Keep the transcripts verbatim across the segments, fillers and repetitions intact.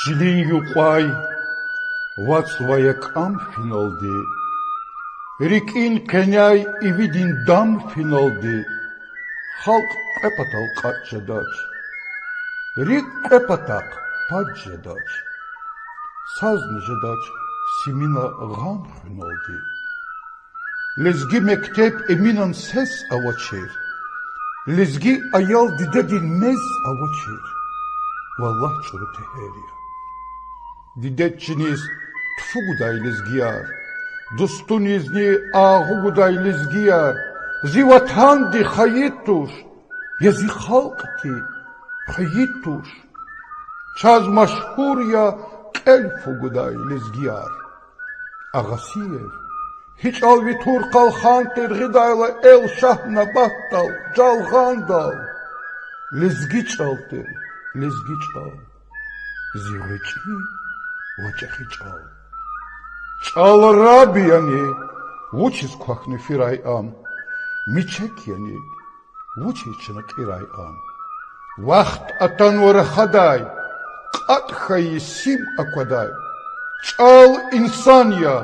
Чилин юкьвай вацӀ ва якӀам финалди, рикӀин къеняй ивидин дам финалди, халкь кьве патал кьатӀ жедач, рикӀ кьве патахъ пад жедач, сазни жедач симина гъам хуьналди. Лезги мектеб Эминан сес авачир, лезги аял дидедин мез авачир, валлагь, чӀуру тегьер я. Дидед чиниз тфу гудай лезгияр, дустунизни агъу гудай лезгияр, зи ватанди хайи туш, я зи халкьди хвейи туш. Чаз машгьур я кьел фу гудай лезгияр. Агъасиев, гьи чӀал ви тур къалхан тир гъидайла эл Шагьнабатдал, Жалгъандал? Лезги чӀал тир, лезги чӀал. Зи гъвечӀи ва чӀехи чӀал. ЧӀал раб яни, вучиз квахьна фирай ам? Мичек яни, вучиз чна кьирай ам? Вахт атанва рахадай, кьатӀ хьайи сим аквадай. ЧӀал инсан я,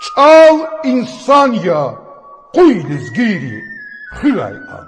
чӀал инсан я, къуй лезгийри хуьрай ам.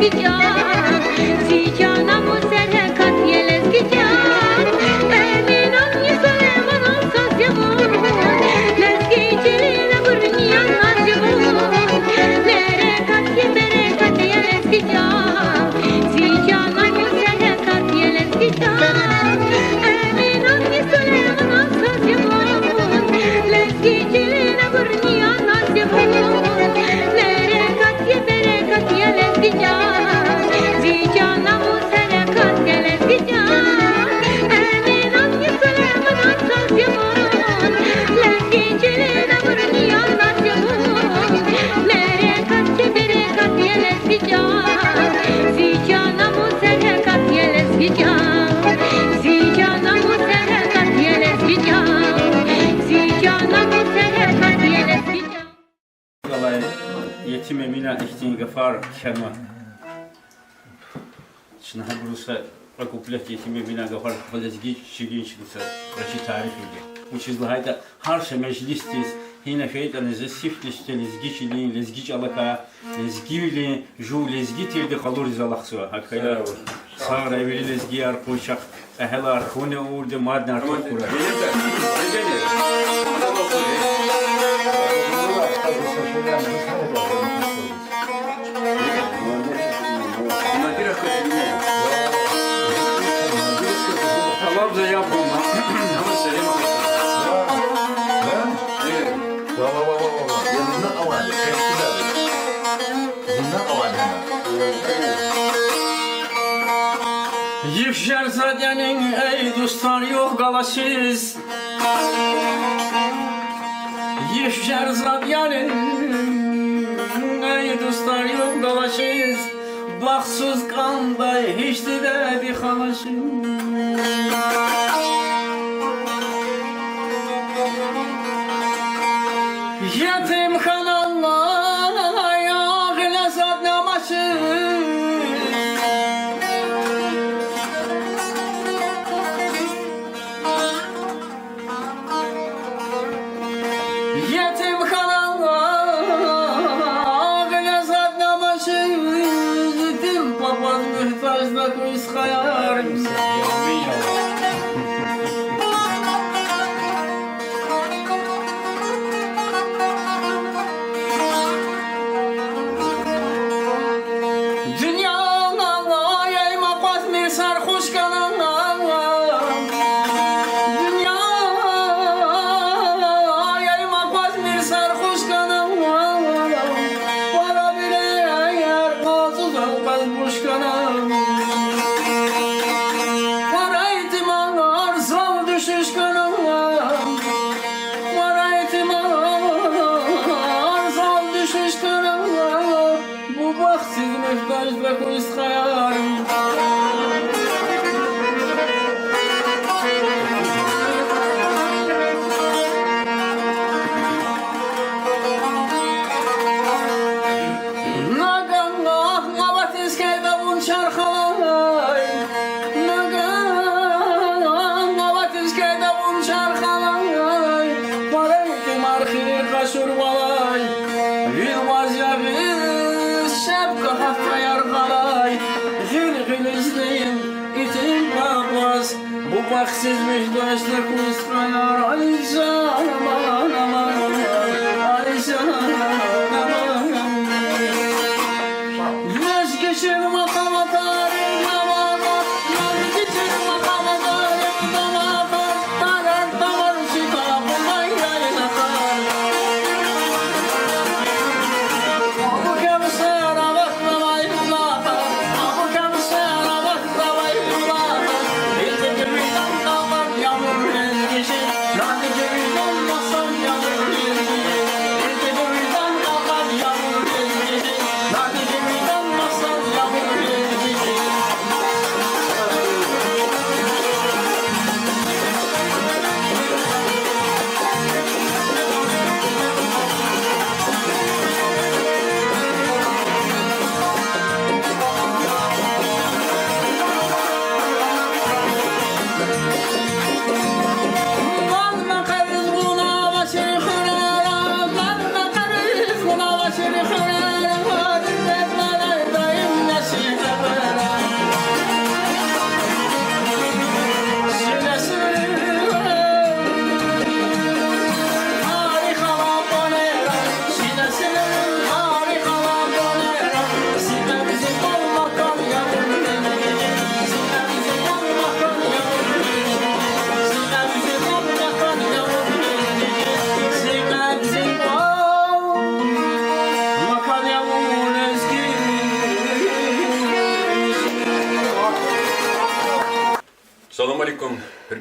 Зи чан, зи чан, аму серекат я лезги чан. Эминан я, Сулейманан саз я вун. Лезги чилин абурни я наз я вун. Берекат я, берекат я лезги чан. Зи чан, аму серекат я лезги чан. Эминан я, Сулейманан саз я вун. Лезги чилин абурни я наз я вун. Берекат я, берекат я лезги чан. Зи чан, аму серекат я лезги чан. Эминан я, Сулейманан саз я вун. Лезги чилин абурни я наз я вун. Берекат я, берекат я лезги чан. Зи чан, аму серекат я лезги чан. Зи чан, аму серекат я лезги чан. Зи чан, аму серекат я лезги чан. Галай Етим Эмина ихьтин гафар кхьенва. Чна гьабуруз са кьве куплет Етим Эмина гафар кхьенва, лезги чилин чна са кьве чи тариф ийида. Вучиз лагьайтӀа гьар са межлисдиз, гьина фейитӀани, зи сифтесте лезги чилин, лезги чӀалакай, лезгивилин жув лезги тирди къалуриз алахъзава. ГьакӀ хьайила, сагърай вири лезгияр, къуй чахъ кьегьалар хьуни авурди мадни артух хьурай. Йиф жерзад янин, эй дустар, югъ галачиз. Йиф жерзад янин, эй дустар, югъ галачиз. Бахтсуз кӀандай гьич дидеди халачиз. Етим хьанал лагьай гъиле затӀни амачиз. Етим хьанал лагьай гъиле затӀни амачиз, дин папаз муьгьтежда хьуй, стхаяр. Дуьнья алай, эй, ма къваз мир сархуш хьана. Дуьнья алай, эй, ма къваз мир сархуш хьана. Пара бирер къацу зал къаз буш хьана. Пара итимар зал дуьшуьш хьана. Пара итимар зал дуьшуьш хьана. Бубахтсиз муьгьтежда хьуй, стхаяр. Нагагь аватиз хьайитӀа вун чархалай. Нагагь аватиз хьайитӀа вун чархалай. Пара итимар хили къашурвалай. Вил ваз ягъиз шепка гьатта яргъалай. Гъил-гъилизни итим папаз бубахтсиз муьгьтежда хьуй, стхаяр. Ай жан, аман, аман, ай жан, аман. Лезги чилин макъаматар, аман, лезги чилин макъаматар, аман.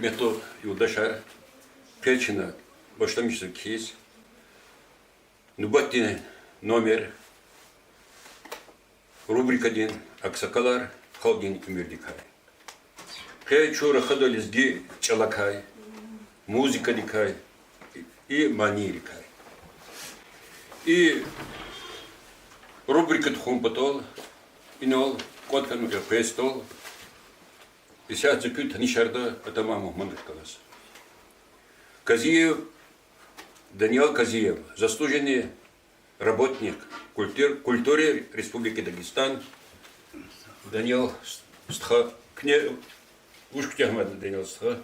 Гьуьрметлу юлдашар, къе чна башламишзава кхьиз нубатдин номер рубрикадин Аксакалар халкьдин уьмуьрдикай. Къе чун рахада лезги чӀалакай, музыкадикай и манийрикай. И рубрика тухун патал инал кӀватӀ хьанвай квестал исятда за куьн танишарда атанвай мугьманрихъ галаз. Казиев, Даниял Казиев, заслуженный работник культур-, культуры Республики Дагестан. Даниял стха, куьне вуж куьтягьмайди, Даниял стха?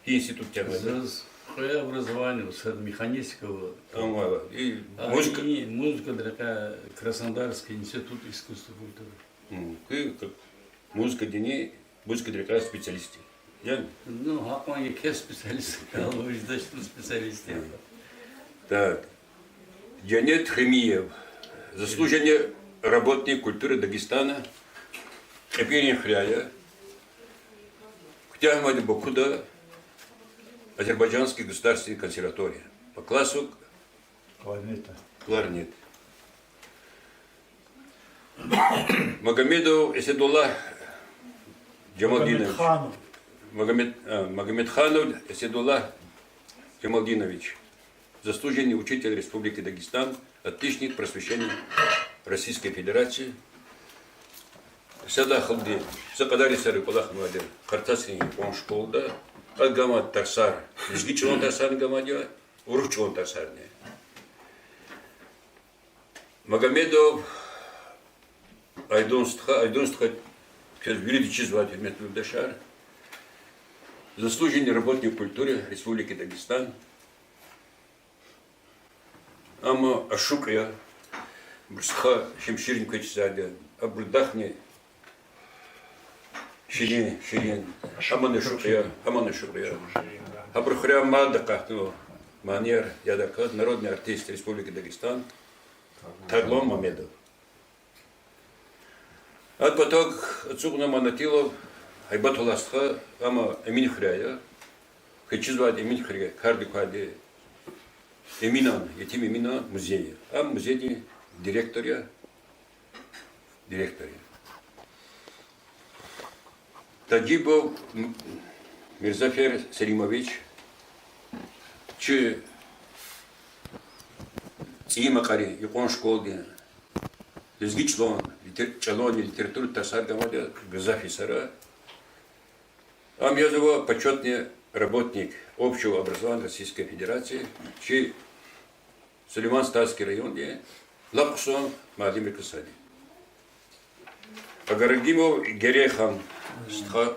Гьи институт куьтягьмайди? Заз кьве образование ава, сад механический ава. Амма и А, музыка? И музыкадин рекьяй Краснодарский институт искусств и культуры. М, куь к-, музыкадин, музыкадин рекьяй специалист я? Ну, гьакьван еке специалист, алвуж дачтун специалист я. Так. Жанет Хемиев, заслуженный работник культуры Дагестана, кьепӀирин хуьряй я. Куьтягьмайди Бакуда Азербайджанский государственный консерватория по классу Кларнета. Кларнет. Магомедов Эседулла Джамалдинович. Магомедханов. Магомед-, а, Магомедханов Эседулла Джамалдинович. Заслуженный учитель Республики Дагестан, отличник просвещения Российской Федерации. Садахъ халкьди, са кьадар йисара кӀвалахнавайди Хъарцасрин кьван школада, а ганвай тарсар, лезги чӀалан тарсарни ганвайди я, урус чӀалан тарсарни. Магомедов Айдун стха, Айдун стха квез вирида чизвайди, гьуьрметлу юлдашар, заслуженный работник культуры Республики Дагестан. Амма ашукь я, абурун стха Шемширни квез чизвайди, абурун дахни Ширин, Ширин, гьамни ашукь я, гьамни ашукь я. Гьабурун хуьряй мад акъатнава манияр, ядаказ народный артист Республики Дагестан Тарлан Мамедов. Адан патав ацукьнава Манатилов Гьайбатуллагь стха, ам Эмин хуьряй я. Квез чизвайди, Эмин хуьре кардик квайди Эминан, етим Эминан музей я. Ам музейдин директор я, директор я. Тажибов М-, Мирзафер Селимович, чи ЦӀийи Макьарин юкьван школадин лезги чӀалан, литер-, чӀаланни литературани тарсар ганвайди я, гзаф йисара. Ам язва почётный работник общего образования Российской Федерации, чи Сулейман-Стальский райондин лап хъсан муаллимрикай сад я. Агарагимов Герейхан стха,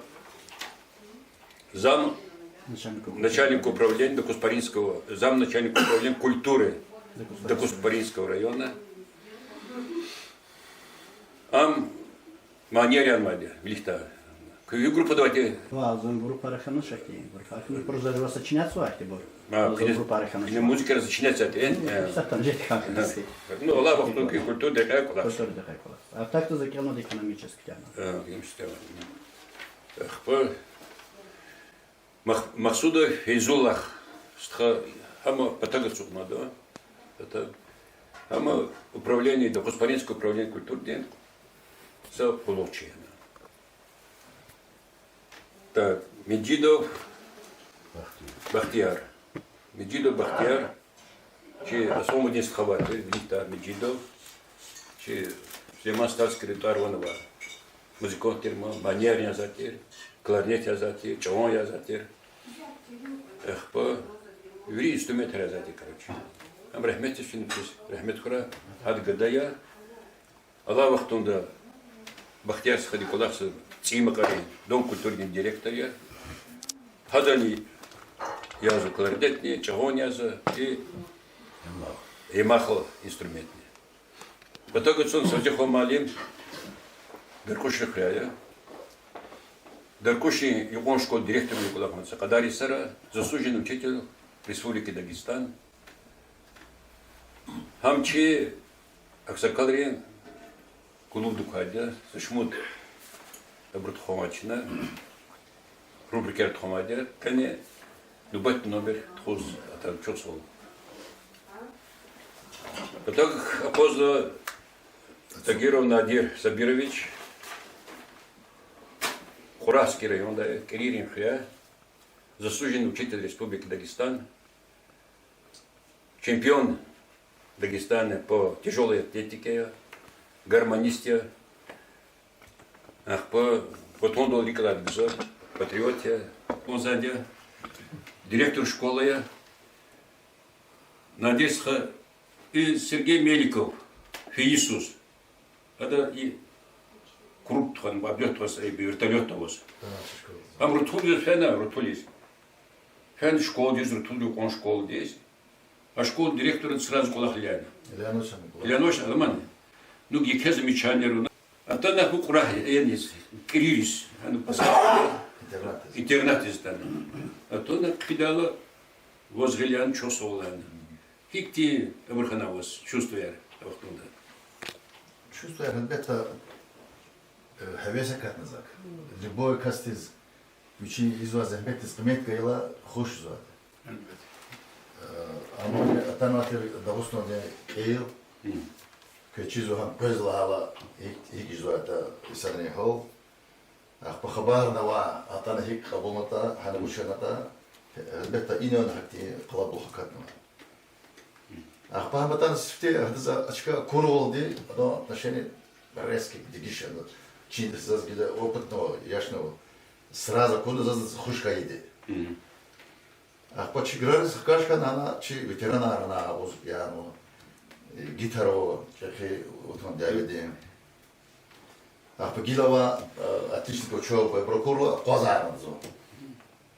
зам-, начальник управления Докуспаринского, замначальника управления культуры Докуспаринского района. Ам манияр янавайди я виликдай. Куьн ви группадавайди? Ва, зун группара хьанач ахьтин, группара хьанач, просто за вас сочинять вахьтибур. А, зун куьне, группара хьанач, куьне музыкара сочинять ати, э? Ну, э. Сатанжет хьанач. Ну, алай вахтунда культура декьяй кӀвалахзава. Культура декьяй кӀвалахзава. А так-то за кӀелна экономический тема. А, экономический тема. Ахпа Мах-, Махсудов Фейзуллагь стха, гьам патав ацукьнавайди я. Патав. Гьам управление, Докуспаринское управление культурыдин са къуллугъчи я. Так, Меджидов Бахтияр. Меджидов Бахтияр. Чи Асламудин стха авай тир, виликдай Меджидов. Чи Сулейман-Стальский районда тӀвар-ван авай музыкант тир, ма-, манияр язавай тир, кларнет язавай тир, чӀалан язавай тир. Ахпа вири инструментар язавай тир, короче. Ам рагьметдиз фена, чаз рагьмет хьурай, гьада гада я. Алай вахтунда Бахтияр стхади кӀвалахзава ЦӀийи Макьарин дом культурыдин директор я. Гьадани язва кларнетни, чӀалан язва и ямахал инструментни. Патав ацун Савдихъан муаллим Даркьушрин хуьряй я. Даркьушрин юкьван школадин директорди кӀвалахнава са кьадар йисара, заслуженный учитель Республики Дагестан. Гьам чи аксакалрин клубда квайди я, са шумуд абуру тухванвай чна. Рубрикаяр тухвамайди я. Къени нубатдин номер тухуз атана чухсагъул. Патаг акъвазда Тагиров Надир Сабирович, Кьурагьский районда, кӀирийрин хуьре, заслуженный учитель Республики Дагестан, чемпион Дагестана по тяжёлой атлетике я, гармонист я. Ахпа Ватандал рикӀ алайди гзаф патриот я, ватанзад я, директор школы я. Надир стха, и Сергей Меликов, фейи йисуз. Ада и круг тухвана, облёт тухвана, и вертолёт аваз. Ам рутулиз фена, рутулиз. Фена школадиз, рутулдиз, кьван школадиз. А школа директордиз сразу кӀвалах лагьана. Лагьанач, аламани. Ну, еке замечание авуна. Атана хьи Кьурагь яниз, кӀирийриз, гьана пасал. Интернатдиз атана. Атана хъфидайла, ваз гъил яна, чухсагъул лагьана. Гьихьтин абур хьана ваз чувствояр а вахтунда? Чувствояр, гьелбетда, э, гьевес акатна зак. Любой касдиз вичин ийизвай зегьметдиз къимет гайила хуш жезвайди. Амма атанвай тир Дагъустандин кьил, квез чизва гьам, къвез лагьайла, гьикӀ, гьикӀ жезватӀа инсанрин гьал. Ахпа хабарни авай, атана гьикӀ кьабулнатӀа, гьана вуч хьанатӀа, гьелбетда, инал гьахьтин къалабулух акатнава. Ахпа гьам атана сифте гьадаз а чка акурвалди, адан отношение резко дегиш хьана. Чиниз заз гила опытный, яшнава. Сразу акуна заз хуш хьайиди. Ахпа чи граница хкаж хьана, гьана чи ветеранар гьана агъуз яна, гитара, чӀехи ватан дяведин. Ахпа гила авай, э, отличник учёбы, прокурор акъвазарна зун.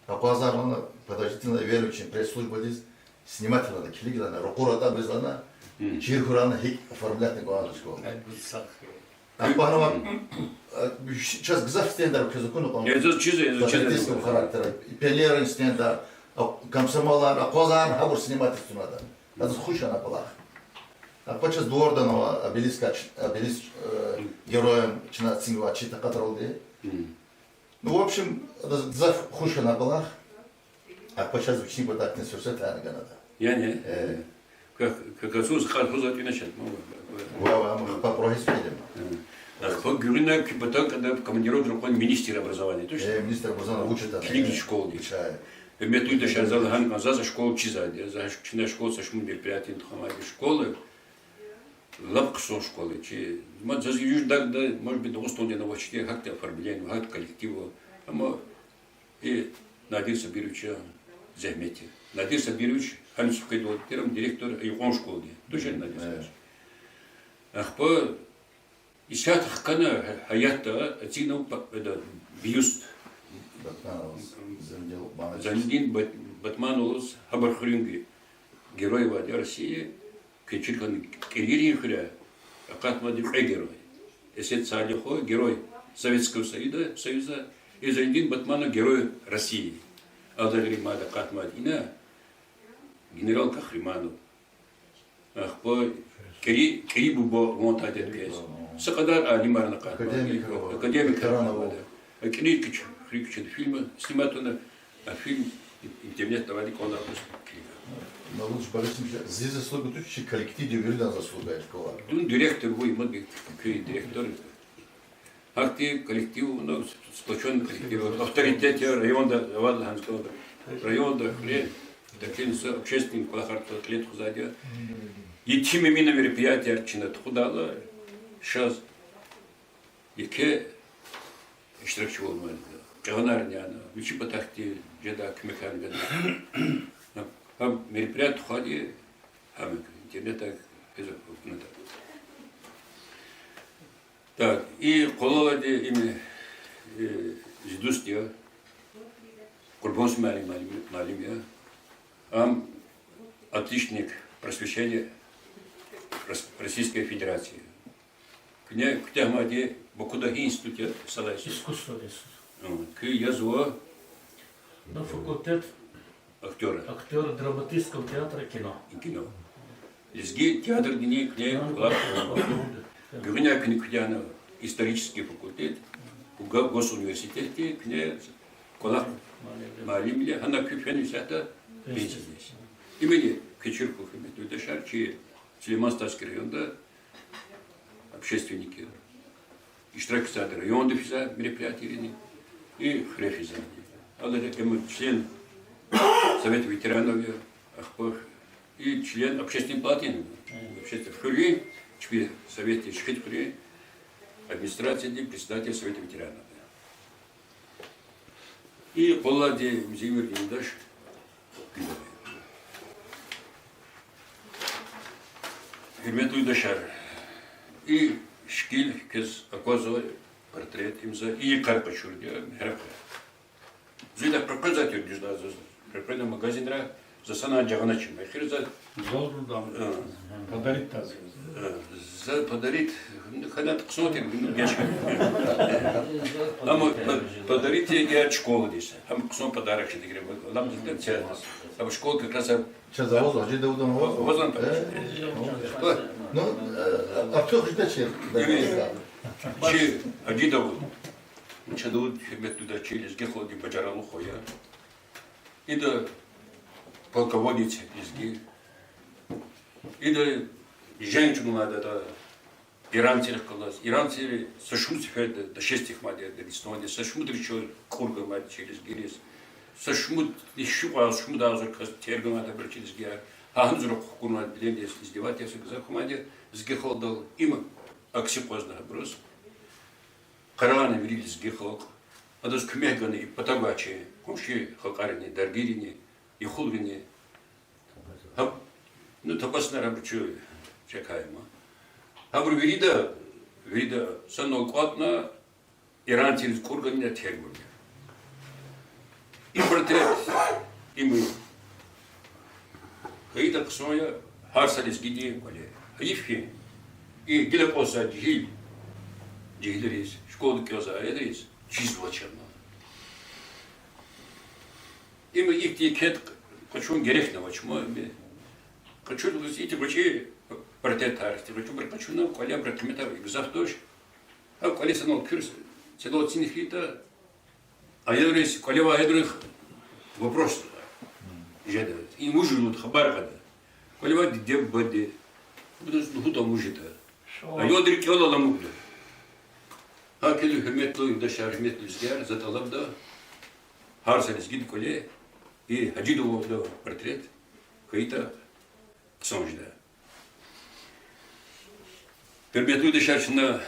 Акъвазарна, подождите, на, верующим пресс-службадиз снимать лагьана, килиг лагьана, ракъур атӀа бес лагьана, чир хьурай на, гьикӀ оформлять авуна кӀанда школа. Ахпа гьана, э, чаз гзаф стендер квез акуна кӀанда. Патриотического характера, пионеррин стендер, а, комсомолар, акъвазарна, гьабур снимать туна ада. Адаз хуш хьана кӀвалах. Ахпа чаз дворда авай обелиск, обелиск, э, героям чна эцигнавай чи такьатралди. Ну, в общем, адаз гзаф хуш хьана кӀвалах. Ахпа чаз вичин патахъни суьрсет гана ада. Яни? Э. Как, как отсюда хар хуьзва тӀуьна чат, ну, ва, ва, ва, ма хпа прогиз фейдем. Ахпа гуьгъуьна куь патав кьада командировка ракъурна министр образования, точно? Э, министр образования, вуч атана. Килигиз школадиз. Вуч ая. Э, Метлуй дашар зал гьан кӀан, заз а школа чизвайди я, за ш-, чна школа са шумуд мероприятиени тухвамайди, школа лап хъсан школа я чи. Ма заз юждагда, может быть, Дагъустандани авачир гьахьтин оформление, гьахьтин коллектив. Амма и Надир Сабировичан зегьмет я. Надир Сабирович гьаниз хкведалди тир ам директор юкьван школадин. Тушир Надир Сабирович? Ахпа исятда хкана гьа-, гьаятда, эцигнава па-, эда, бюст Батмановаз, Зайнудин Бат-, Батмановаз, гьабур хуьруьнви герой авайди я России, квез чир хьана, кӀирийрин хуьре акъатнавайди кьве герой. Эсет Салихов, герой Советского Союза, Союза, и Зайнудин Батманов, герой России. Алда гъиле мад акъатнавайди ина, генерал Кахриманов. Ахпа кӀири, кӀири буба ван тадет квез. Са кьадар алимарни акъатнавайди, академикар акъатнавайди. А кӀирик куьч-, кӀирик куьчеда фильм снимать авуна, а фильм интернетда авайди, кӀанда хьуз килига. Навруз Борисович, зи заслуга туш, чи коллективдин виридан заслуга я школа. Дун директор вуй, мад куь директор. Гьахьтин коллектив, ну, сплочённый коллектив, авторитет я районда, авайла гьанкӀ районда, хуьре, такие са общественный кӀвалахар кьиле тухузвайди я. Етим Эминан мероприятияр чна тухудайла, шаз еке иштиракчивал ман, чӀагъанарни яна, вичин патахъди жедай куьмекарни гана. Гьа мероприятие тухвайди, гьам интернетдай гзаф акунатӀа. Так, и къвалалди им, э, зи дуст я, Къурбан муаллим, муаллим, муаллим я. Ам отличник просвещения Рос-, Российской Федерации. Куьне куьтягьмайди Бакуда гьи институт я, салай? Искусство институт. Куьн язва на факультет актёра, актёра драматического театра и кино. И кино. Лезги театрдини куьне кӀвалах. Гуьгъуьна куьне куьтягьна исторический факультет, го-, госуниверситетди куьне кӀвалах муаллимвиле, гьана куьн фена исятда пенсиядиз. Имни квез чир хьуй, гьуьрметлу юлдашар, чи Сулейман-Стальский районда общественникар иштиракзавайди, районда физвай мероприятиерини, и хуьре физвайди. Алай рекье член Совета ветеранов я, ахпа и член Общественной палаты я, общественный хуьруьн, чпи советдин, Шихидхуьруьн администрациядин председатель Совета ветеранов я. И къвалалди Мзимир юлдаш. Гьуьрметлу юлдашар, и шикил квез аквазва, портрет, им за и йикъар къачурди я, гьерекьа. Зи ида къекъвезвай тир, дуьз лагьайтӀа, заз къекъвена магазинра, за санал жагъаначир. Эхир за, за подарить, ну, хьанатӀа хъсан тир, ну, геж хьана. Амма по-, подарить я школадиз. Амма хъсан подарок жеди греб. Алам дидем це. Амма школа как раз чаз аваз, Гьажи Давудан аваз? Авазан. Ну, артух жеда чи. Чи Гьажи Давуд. Чи Давуд, гьуьрметлу юлдаш, чи лезги халкьдин бажарагълу хва я. Ида полководец лезги. Ида женг чӀугунлайди я иранцийрихъ галаз. Иранцийри са шумуд сеферда нашествие хьанвайди я Дагъустандиз, са шумуд рича кӀур ганвайди я чи лезгийриз. Са шумуд, ши кьве агъзур, шумуд агъзур кас тергнавайди я абуру чи лезгияр. Гьа гьам зуракъ хкунвайди, белен дес издевательство гзаф хьанвайди я лезги халкьдал. Им акси акъвазна абуруз. Къарагъна вири лезги халкь. Адаз куьмек гана и патав гвай чи къунши халкьарини, даргийрини, яхулрини. Гьаб-, ну, тапасна абур чу чакай ма. Гьабуру вирида, вирида санал кӀватӀна, иранцийриз кӀур гана, тергна. И портрет, им хьайитӀа хъсан я гьар са лезгидин кӀвале. Гьайиф хьи, и гила кӀвалахзавай жегьил, жегьилриз, школада кӀелзавай аялриз чизвач ама. Им ихьтин кед къачун герекни авач ма. Къачур лугьуз ихьтин гъвечӀи портретар, ихьтин гъвечӀибур къачуна, кӀвале абурун къимет гзаф туш. Гьа кӀвале санал куьр, санал цин хьайитӀа, аялриз, кӀвале авай аялрихъ вопрос жеда: им вуж я лугьуз хабар кьада. КӀвале авай диде-бубади, абуруз лугьуда вуж ятӀа. Аялди рикӀел аламукьда. Гьа квез, гьуьрметлу юлдашар, гьуьрметлу лезгияр, за тӀалабда: гьар са лезгидин кӀвале и Гьажи Давудан портрет хьайитӀа хъсан жеда. Гьуьрметлу юлдашар, чна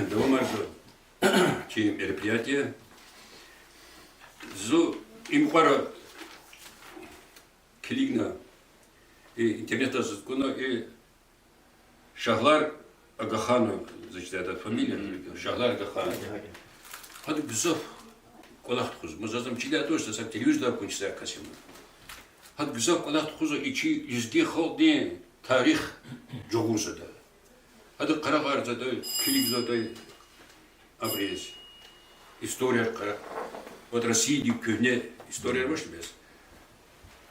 давамарзава чи мероприятие. Зун и мукьвара килигна, и интернетда заз акуна, и Шагьлар Агаханов, за чидач адан фамилия, Шагьлар Агаханов. Гьада гзаф кӀвалах тухузва. Ма заз ам чидай туш, заз ам телевизорда акуна чизвай кас я ма. Гьада гзаф кӀвалах тухузва и чи лезги халкьдин тарих жагъурзавайда. Гьада къарагъарзавайда, килигзавайда абуруз. Историяр къа-, вот Россиядин куьгьне историяр авачни бес,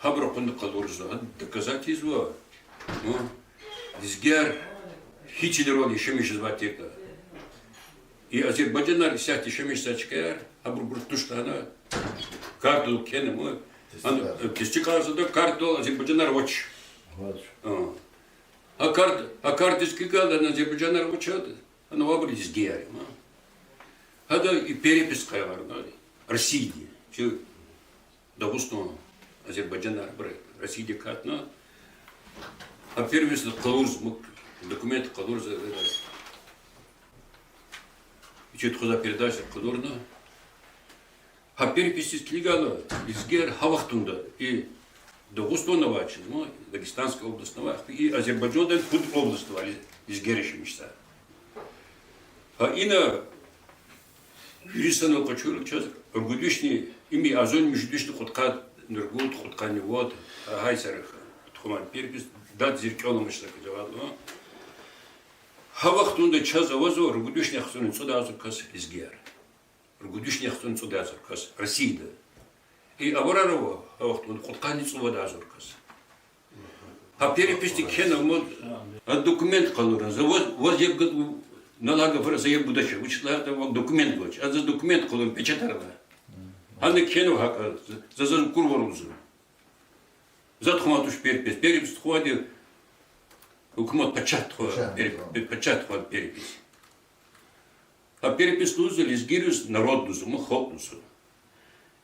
гьабурун акъудна къалурзава, гьада доказательство я, ну, лезгияр гьи чилерал яшамиш жезвай тиртӀа. И азербайжанар исятда яшамиш жезвай чкаяр, гьабурубур туштӀа гьана, картадал кхьена ма, гьана, э, тестикьарзавайда, картадал азербайжанар авач. Гьа карт-, гьа картадиз килигайла, гьана азербайжанар авач, гьана авайбур лезгияр я ма. Гьада и перепись къайгъарна Россиядин, чи Дагъустан, азербайжанар абур Россиядик акатна, гьа перепись къалурзава, документ къалурзава, вичи тухузвай передачада къалурна. Гьа переписдиз килигайла, лезгияр гьа вахтунда и Дагъустанда авачиз ма, Дагестанская областьда авай, и Азербайжанда пуд областьда авай лез-, лезгияр яшамиш жезвай. Гьа ина вири санал къачурла чаз, ругуд вишни, им агъзурни муьжуьд вишни кьудкъанни ругуд, кьудкъанни вад, гьа, гьа йисара тухумар перепись, дад зи рикӀел аламач, за квез авайвал. Гьа вахтунда чаз авазва ругуд вишни яхцӀурни цӀуд агъзур кас лезгияр. Ругуд вишни яхцӀурни цӀуд агъзур кас Россияда. И аварар ава гьа вахтунда кьудкъанни цӀувад агъзур кас. Гьа переписдик кхьена ма, а документ къалурна. За ваз, ваз яб гад-, на лагьай гафар за яб гудач, вучиз лагьайтӀа ваз документ гвач. А заз документ къалурна, печатарна. Гьана кхьенва гьакӀа, за, за, заз акурвал лугьузва. За тухвана туш перепись. Перепись тухвайди гьукумат, пачагь тухва-, Пачагь, пер-, да. Пачагь тухвана перепись. Гьа перепись лугьузва лезгийриз народ лугьузва, ма халкь лугьузва.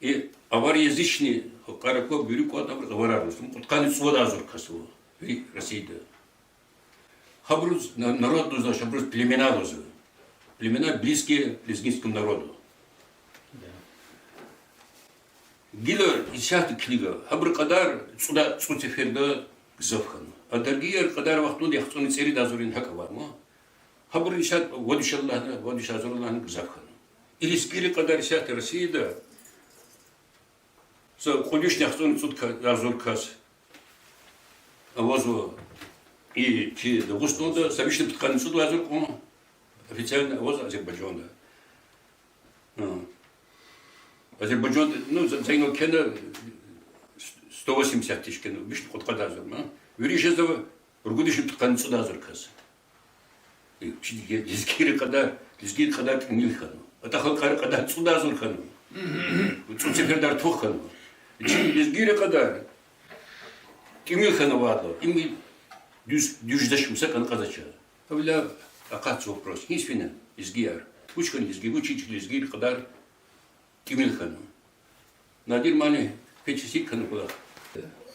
И аваръязычный халкьар акваз, вири кӀватӀ авар аварар лугьузва, ма кьудкъанни цӀувад агъзур кас ава вири Россияда. Гьабуруз на-, народ лугьузвач, гьабуруз племена лугьузва. Племена близкие к лезгинскому народу. Гила исятда килига, гьабурун кьадар цӀуда, цӀуд сеферда гзаф хьанва. А даргияр кьадар вахтунда яхцӀурни цӀерид агъзурни гьакӀ авай ма. Гьабуру исятда вад виш лагьана, вад виш агъзур лагьана гзаф хьанва. И лезгийрин кьадар исятда Россияда са кьуд вишни яхцӀурни цӀуд ка-, агъзур кас авазва и чи Дагъустанда, са вишни пудкъанни цӀуд агъзур кьван официально аваз Азербайжанда. А. Азербайжанда, ну, за, за инал кхьена сто восемьдесят тысяч кхьена, вишни кьудкъад агъзур ма. Вири жезва ругуд вишни пудкъанни цӀуд агъзур кас. Э, чи лезгийрин кьадар, лезгийрин кьадар тӀимил хьанва. АтӀа халкьарин кьадар цӀуд агъзур хьанва. ЦӀуд сеферда артух хьанва. Чи лезгийрин кьадар тӀимил хьанвайди я. Им дуьз, дуьз жедач, маса кӀан кьазвач. Гьавиляй акъатзава вопрос. Гьиниз фена лезгияр? Вуч хьана лезги, вуч хьана чи лезгийрин кьадар тӀимил хьанва? Надир мани печи сикана кӀвалах.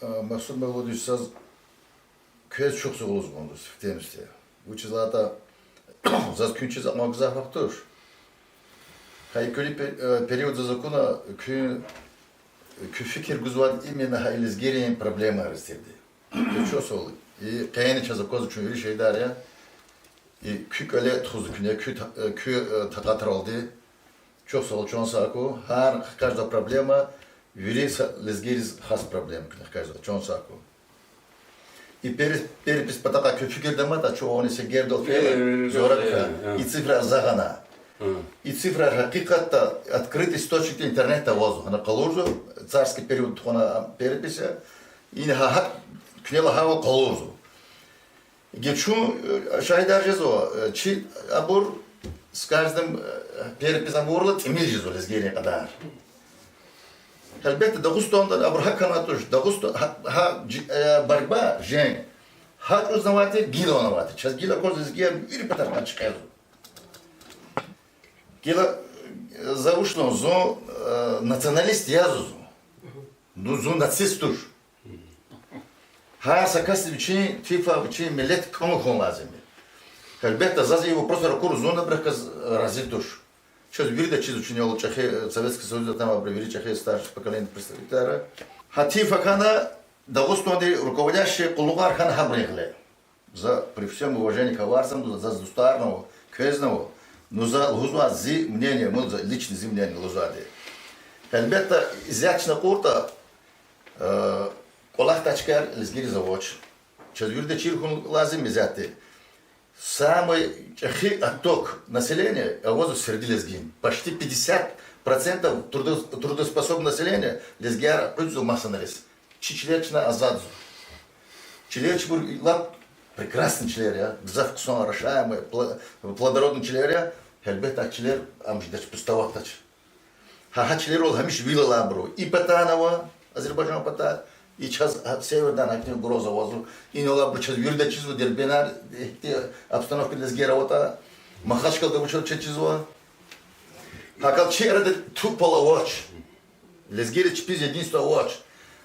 Э, Магьсуд Мавлудович, заз квез чухсагъул лугьуз кӀанзава сифтени-сифте. Вучиз лагьайтӀа заз куьн чиз акьван гзаф вахт туш. Гьа и куьруь пе-, э, период заз акуна, куьн, куь фикир гузвайди именно гьа и лезгийрин проблемайриз тирди. Квез чухсагъул. И къени чаз аквазва, чун вири шейдар я. И куь кӀвале тухузва куьне, куь та-, э, куь, э, такьатралди. Чухсагъул, чан сагъ хьухь, гьар хкажда проблема, вири са лезгийриз хас проблема куьне хкажда, чан сагъ хьухь. И пере-, перепись патахъай куь фикирда аматӀа, чун вуна са гердал фейила, э, зоракха, э, э, и цифра за гъана. Э. И цифра гьакъикъатда открытый источник интернетда авазва, гьана къалурзава, царский период тухвана перепись я, ина гьа, гьа, куьнела гьавал къалурзава. Гила чун, э, шагьидар жезва, э, чи абур с каждым, э, перепись авурла тӀимил жезва лезгийрин кьадар. Гьелбетда, Дагъустанда абур гьакӀ хьанвай туш, Дагъуста-, гьа, гьа жи-, э, борьба, женг, гьа чӀавуз авайди тир, гила авайди тир. Чаз гила акваз лезгияр вири патахъай чкӀезва. Гила, э, за вуч лугьун, зун, э, националист язва зун. Ну, зун нацист туш. Гьар са касди вичин тифа, вичин миллет кӀан хьун лазим я. Гьелбетда, заз и вопросар акур, зун абурухъ галаз рази туш. Чаз вирида чизва, чун ял чӀехи, Советский Союзда атанвайбуру вири чӀехи старшее поколение представителар. Гьа тифа хьана, Дагъустандин руководящий къуллугъар хьана гьабурун гъиле. За при всём уважении к аварцам, за, заз дустарни ава, квезни ава, ну, за лугьузвай зи мнение, ну, за личный зи мнение лугьузвайди. Гьелбетда, исятда чна кьуртӀа, э, кӀвалахдай чкаяр лезгийриз авач. Чаз вирида чир хьун лазим я исятда. Самый чӀехи отток населения авазва середи лезгийрин. Почти пятьдесят процентов трудо-, трудоспособного населения лезгияр экъечӀзава масанариз. Чи чилер чна азадзава. Чилер чибур лап прекрасный чилер я, гзаф хъсан, орошаемый, пла-, плодородный чилер я, гьелбетда, а чилер ам жедач, пустоватдач. Гьа, гьа чилерал гьамиша вил алайбур ава. И патай ава, Азербайжан патай, и чаз, гьа, севердай гьахьтин угроза авазва. Инал алайбур чаз вирида чизва, Дербентда гьихьтин обстановка лезгияр аватӀа, Махачкъалада вучиз чаз чизва. ГьакӀ хьайила чи арада тупал авач. Лезгийрин чпиз единство авач.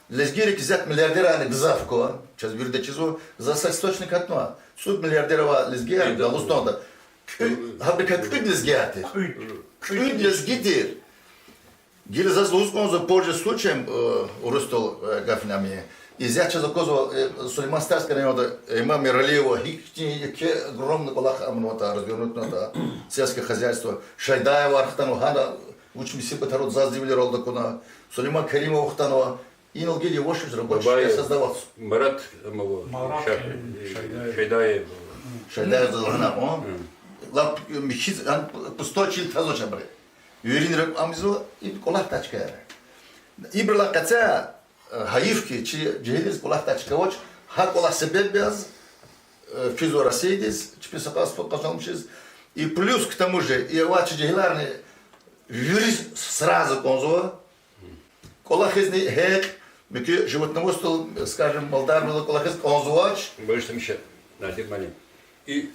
Лезгийрик исятда миллиардерарни гзаф ква, чаз вирида чизва, за са источник гьатнава. ЦӀуд миллиардер ава лезгияр Дагъустанда. КӀуьд, гьабурукай кӀуьд лезгияр тир. КӀуьд лезги тир. Гила заз лугьуз кӀанзава, пользуясь случаем, э, урусдал, э, гафни ами. Исятда чаз аквазва, э, Сулейман-Стальский районда Эмма Миралиева гьихьтин еке огромный кӀвалах амнаватӀа, развернутнаватӀа, сельское хозяйство. Шайдаевар хтанва гьана, вуч мусибатар аватӀа, заз зи вилералди акуна. Сулейман Керимов хтанва. Инал гила яваш-яваш рабочий места создаватьзава. Марат, ама, Марат, Шайдаев. Шайдаев. Шайдаев заз лагьана, о? Лап михьиз, ан, пустой чил тазвач абуру. Виринра амизва, ибур кӀвалахдай чкаяр. Ибурулай къецяй, э, гьайиф хьи, чи жегьилриз кӀвалахдай чка авач, гьа кӀвалах себеб яз, э, физва Россиядиз, чпин са кьве сефер къазанмишиз. И плюс к тому же, и авай чи жегьиларни вири сразу кӀанзава, КӀвалахизни гьекь, муькуь животноводстводал, скажем, малдарвал кӀвалахиз кӀанзавач. Бариш тамаша, Надир муаллим. И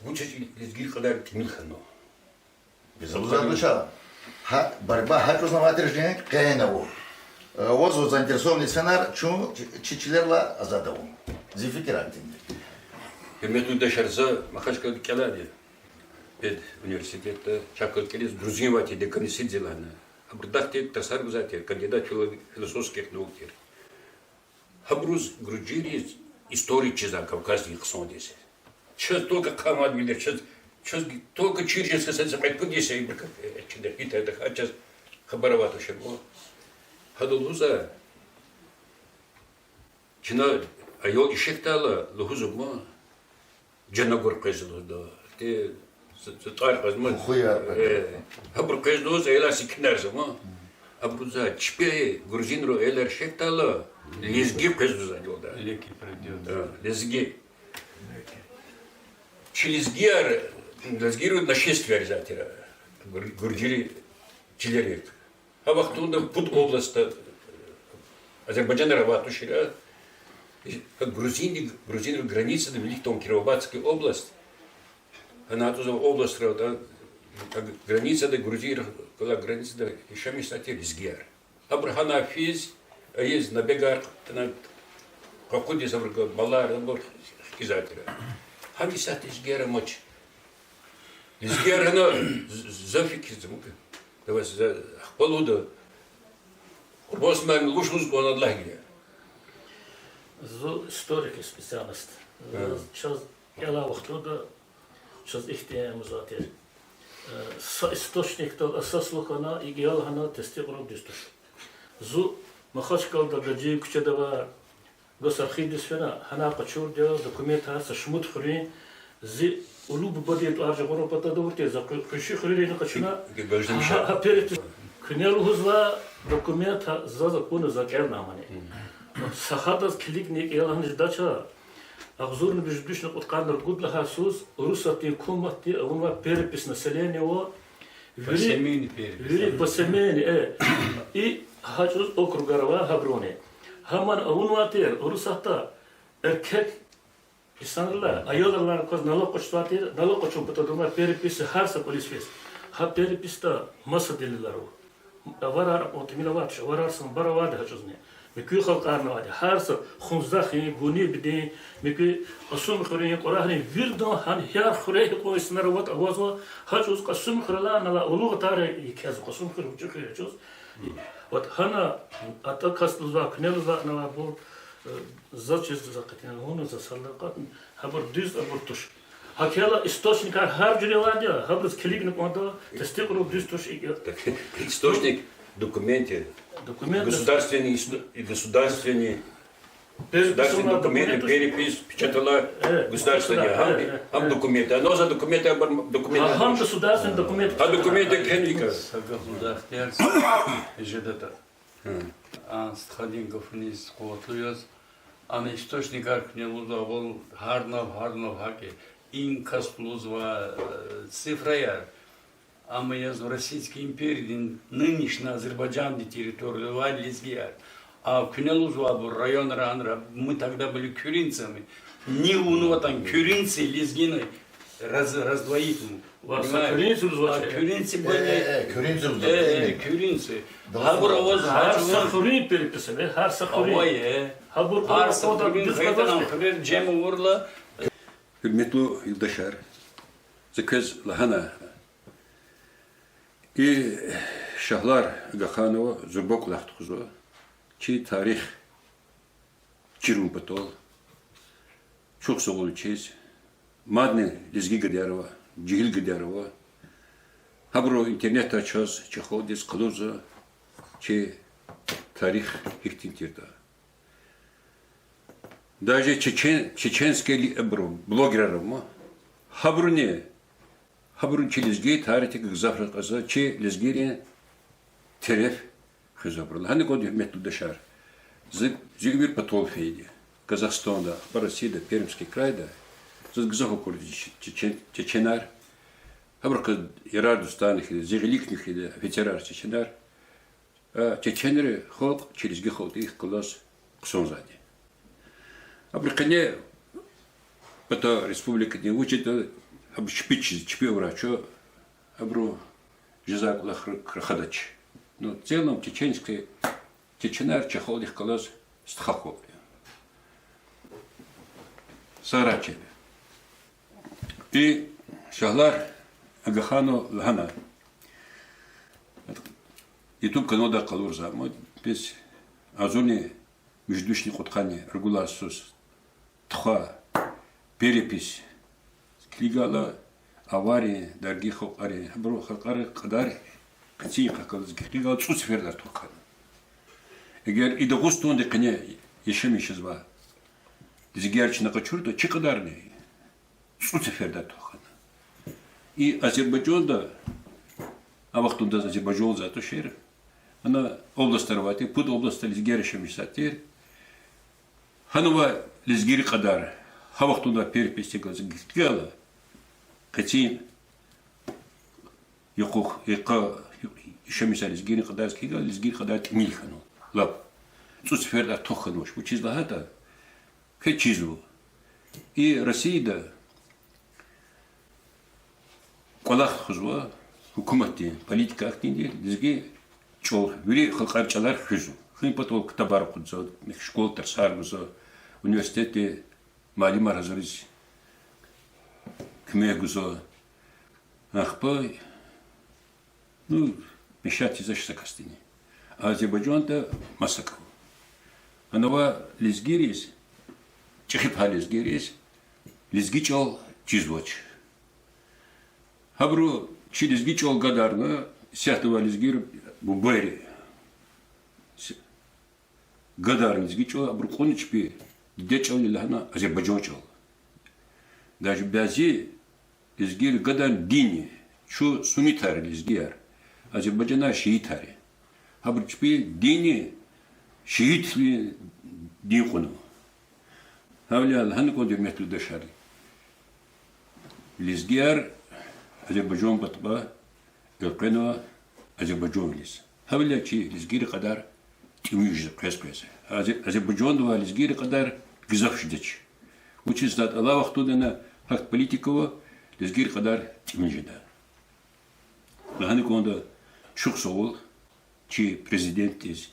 вучиз лезгийрин кьадар тӀимил хьанва? Борьба гьа чӀавуз авай тир, женг къе ава. Э, ваз заинтересованный инсанар чун чи, чи чилерилай азад ава. Зи фикир гьахьтинди. Гьуьрметлу юлдашар, за Махачкъаладай кӀелайди я педуниверситетда, чахъ галаз кӀелиз грузин авай тир, деканисидзе лагьана. Абур дахди тарсар гузвай тир, кандидат фило-, философских наук тир. Гьабуруз, грузинриз, история чизвай Кавказдин хъсандиз. Чаз только хъамадвилер, чаз, чаз только чир жез хьайи са кьвед-пуд йис ибур чида хьайитӀа, гьа чаз хабар авай тушир ва. Гьада лугьузва, чна аял ишигъдайла лугьузва ма, жанагур къвезва лугьуда. Те, за, за тӀвар кьазма. Хуяр. Э, гьабур къвезва лугьуз, аялар секинарзава ма. Абуру за чпи грузинрин аялар ишигъдайла, лезги къвезва лугьуда. Леки придёт. Да, лезги. Чи лезгияр, лезгийрин нашествие жезвай тир гур-, гуржийрин чилерик. Гьа вахтунда пуд областда, э, азербайжанар авай тушир, а, грузинри, грузинрин границада вилик тун Кировоградская область. Гьана атӀузва областра, а, а, границада, грузинрин кӀвале границада яшамиш жезвай тир лезгияр. Абур гьана физ, ийиз, набегар, ана, къакъудиз абур га-, балар, абур хкизвай тир. Гьам исятда лезгияр амач. Лезгияр гьана з-, з-, за фикирзава мука. Давай за ахпа лугьуда. Къурбан Смаил, вуч лугьуз кӀанда лагьана. Зун историк я специальность. Чаз кӀелай вахтунда чаз ихьтин амза тир. Э, са источникдал асаслу хьана, икӀ я лагьана, тестикьарун дуьз туш. Зун Махачкъалада Гаджиев куьчеда авай госархивдиз фена, гьана къачурди я документар са шумуд хуьруьн, зи улу бубадин тӀвар жагъурун патал тавурди я, за къу-, къунши хуьруьрини къачуна. Гьа, гьа перепись. Куьне лугьузва, документ заз акуна, за кӀелнамани. Са гьадаз килигна икӀ я лагьана жедач, агъзурни вижедишни кьудкъанни ругуд лагьай йисуз Урусатдин гьукуматди авунвай перепись населения ва вири, посемейный перепись, вири посемейный, э, и гьа чӀавуз округар ава гьабуруни. Гьамни авунвай тир Урусатда эркек инсанрилай аялрилай кваз налог къачузвай тир, налог къачун патал авунвай перепись гьар са кӀвализ физ. Гьа переписда маса делилар ава. Аварар акьван тӀимил авай туш, аварар санбар авайди гьа чӀавузни. Муькуь халкьарни авайди, гьар са Хунзахин, Гунибдин, муькуь Кьасумхуьруьн, Кьурагьрин, виридан гьа яр хуьряй гьикьван инсанар аватӀа авазва, гьа чӀавуз Кьасумхуьрелай ана алугъатар еке я, Кьасумхуьр вучиз хуьр я чӀавуз. Вот гьана атӀа кас лугьузва, куьне лугьузва, ана авайбур, э, заз чиз за кьетӀен лугьун, за садакъатни, гьабур дуьз, абур туш. ГьакӀ хьайила источникар гьар жуьре авайди я, гьабуруз килигна кӀанда, тестикьарун дуьз туш икӀ я. Так, источник, документы, документ, государственный ис-, и государственный, государственный документы, перепись, печатала, э, государственный, э, гьам, э, гьам, э, документы. Ана за документы, абур документы. Гьам государственный документ. Гьа документы кхьенвай кас. Са гаф лугьудай ихтияр жедатӀа. А стхадин гафуниз къуват яз, ана источникар куьне лугьузва, вал гьар нав, гьар нав гьакӀ я. Инкас лугьузва, э, цифраяр, амма язва Российской империядин, нынешний Азербайджандин территорияда авай лезгияр. А куьне лугьузва абур районра, анра, мы тогда были куьруьнцами. Ни авунватӀани куьруьнци лезгини раз-, раздвоить, понимаешь? Ва са куьруьнци лугьузва. А куьруьнци были. Э, э, куьруьнци лугьузва. Э, э, куьруьнци. Гьабур аваз гьар са хуьруьн перепись ава, гьар са хуьруьн. Авай, э. Гьабур гьар са хуьруьн, гьар са хуьруьн жем авурла. Гьуьрметлу юлдашар, за квез лагьана, и шагьлар агакьарнава, зурба кӀвалах тухузва. Чи тарих чирун патал, чухсагъул вичиз, мадни лезги гадаяр ава, жегьил гадаяр ава. Гьабуру интернетдай чаз, чи халкьдиз къалурзава чи тарих гьихьтин тиртӀа. Даже чечен-, чеченский ли-, абуру блогерар ама, гьабуруни, гьабуру чи лезги тарихдик гзаф ракьазва, чи лезгийрин тереф хуьзва абуру. Лагьана кӀанда, гьуьрметлу юлдашар, зи, зи уьмуьр патал фейиди я Казахстанда, ахпа Россияда, Пермский крайда, заз гзаф акурди чечен-, чеченар, гьабурухъ ярар-дустарни хьайиди, зи гъиликни хьайиди офицерар чеченар. Чеченри халкь чи лезги халкьдихъ галаз хъсанзавайди. Абуру къене пата республикадин вучиз ятӀа, абуру чпи чиз, чпи авурай чун, абуру жезвай кӀвалахра рахадач. Ну, в целом, чеченский, чеченар чи халкьдихъ галаз стха халкь я. Сагърай чеб. И Шагьлар Агаханова лагьана, ютуб каналда къалурзава, ма бес агъзурни муьжуьд вишни кьудкъанни ругуд лагьай йисуз тухвай перепись килигайла, аварин, даргин халкьарин, гьабурун халкьарин кьадар къенин йикъахъ галаз килигайла цӀуд сеферда артух хьана. Эгер и Дагъустанда къене яшамиш жезвай лезгияр чна къачуртӀа, чи кьадарни цӀуд сеферда артух хьана. И Азербайжанда, а вахтунда Азербайжан лугьузвай тушир, ана областар авай тир, пуд областда лезгияр яшамиш жезвай тир. Гьана авай лезгийрин кьадар гьа вахтунда переписьдихъ галаз килигайла, къенин йикъахъ, йикъа яшамиш жезвай лезгийрин кьадардиз килигайла, лезгийрин кьадар тӀимил хьанва. Лап цӀуд сеферда артух хьанвач. Вучиз лагьайтӀа, квез чизва, и Россияда кӀвалах тухузва, гьукуматдин политика ахьтинди я, лезги чӀал вири халкьарин чӀалар хуьзва. Хуьн патал ктабар акъудзава, школадин тарсар гузва, университетда муаллимар гьазуриз куьмек гузва. Ахпа, ну, мешать ийизвач са касдини. Азербайжанда масакӀа ава. Гьана авай лезгийриз, чӀехи пай лезгийриз лезги чӀал чизвач. Гьабуру чи лезги чӀал гадарна, исятда авай лезгийри, бубайри, гадарна лезги чӀал, абуру кьуна чпи диде чӀал я лагьана азербайжан чӀал. Даже бязи лезгийри гадарна динни, чун суннитар я лезгияр, азербайжанар шиитар я. Гьабуру чпи динни, шиитвилин дин кьунва. Гьавиляй лагьана кӀанда, гьуьрметлу юлдашар, лезгияр Азербайжан патал элкъвенва азербайжанвилиз. Гьавиляй чи лезгийрин кьадар тӀимил жеда къвез-къвез. Азе-, Азербайжанда авай лезгийрин кьадар гзаф жедач. Вучиз лагьайтӀа алай вахтундани гьахьтин политика ава, лезгийрин кьадар тӀимил жеда. Лагьана кӀанда, чухсагъул чи президентдиз,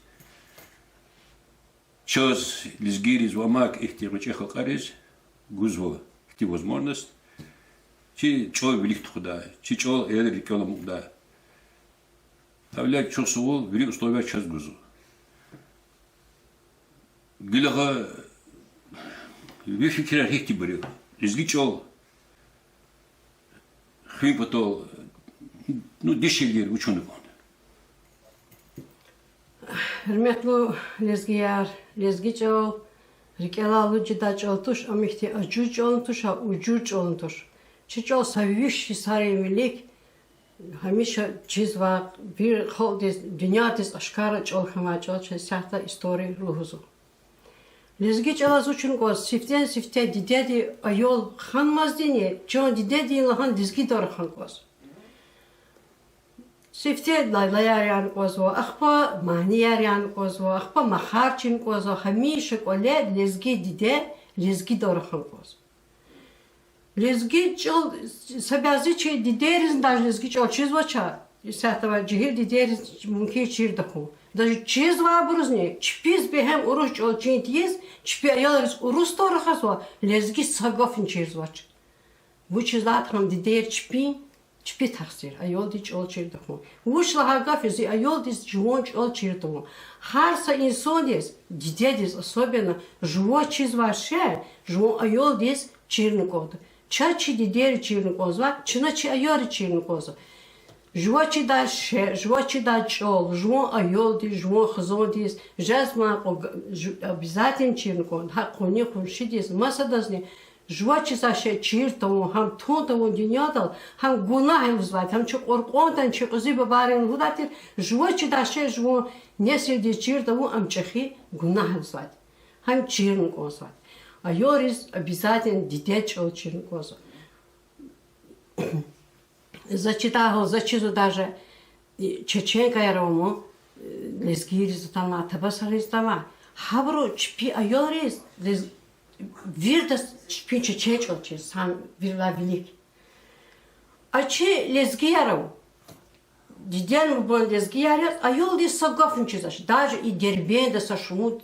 чаз, лезгийриз ва амай ихьтин гъвечӀи халкьариз гузва ихьтин возможность чи чӀал вилик тухудай, чи чӀал аялрин рикӀел амукьдай. Гьавиляй чухсагъул, вири условияр чаз гузва. Гила гьа ви фикирар гьихьтинбур я, лезги чӀал хуьн патал, ну, дишегьлийри вуч авуна кӀанда? Гьуьрметлу лезгияр, лезги чӀал рикӀелай алуд жедай чӀал туш, ам ихьтин ажуз чӀални туш, а ужуз чӀални туш. Чи чӀал са виш йисарин вилик гьамиша чизвай, вири халкьдиз, дуьньядиз ашкара чӀал хьанвай чӀал, чи исятда история лугьузва. Лезги чӀалаз вуч авуна кӀанзава, сифтени-сифте дидеди аял ханмаздини, чан дидедин лагьана лезгидал рахана кӀанзава. Сифте лайлаяр яна кӀанзава, ахпа манияр яна кӀанзава, ахпа махар чирна кӀанзава, гьамиша кӀвале лезги диде лезгидал рахана кӀанзава. Лезги чӀал, са бязи чи дидейризни даже лезги чӀал чизвач, исятда авай жегьил дидейриз мумкин чир тахьун. Даже чизвайбурузни чпиз бегьем урус чӀал чин тийиз, чпин аялриз урусдал рахазва, лезги са гафни чирзавач. Вучиз лагьайтӀа гьам дидейри чпин, чпи тахсир, аялдиз чӀал чир тахьун. Вуч лагьай гаф я зи аялдиз жуван чӀал чир тавун? Гьар са инсандиз, дидедиз особенно, жува чизвай шей жуван аялдиз чирна кӀанда. Чаз чи дидейри чирна кӀанзава, чна чи аялриз чирна кӀанзава. Жува чидай шей, жува чидай чӀал жуван аялдиз, жуван хизандиз, жезмай кьван, обязательно чирна кӀанда. Гьакъани къуншидиз, масадазни. Жува чизвай шей чир тавун, гьам тун тавун дуьньядал, гьам гунагь я лугьузвайди, гьам чи Къуръанда чи кьуьзуь бубайри лугьудай тир, жува чидай шей жуван несилдиз чир тавун, ам чӀехи гунагь я лугьузвайди. Гьам чирна кӀанзавайди. Аялриз обязательно дидед чӀал чирна кӀанзава. За чидай гьал, за чизва даже, чеченкаяр ава ман, Лезгийриз атанвай, табасариз атанвай, гьабуру чпи аялриз лез-, вирдаз чпин чечен чӀал чиз, гьам вирилай вилик. А чи лезгияр ава. Диде-бубани лезгияр яз, аялдиз са гафни чизвач. Даже и Дербентда са шумуд,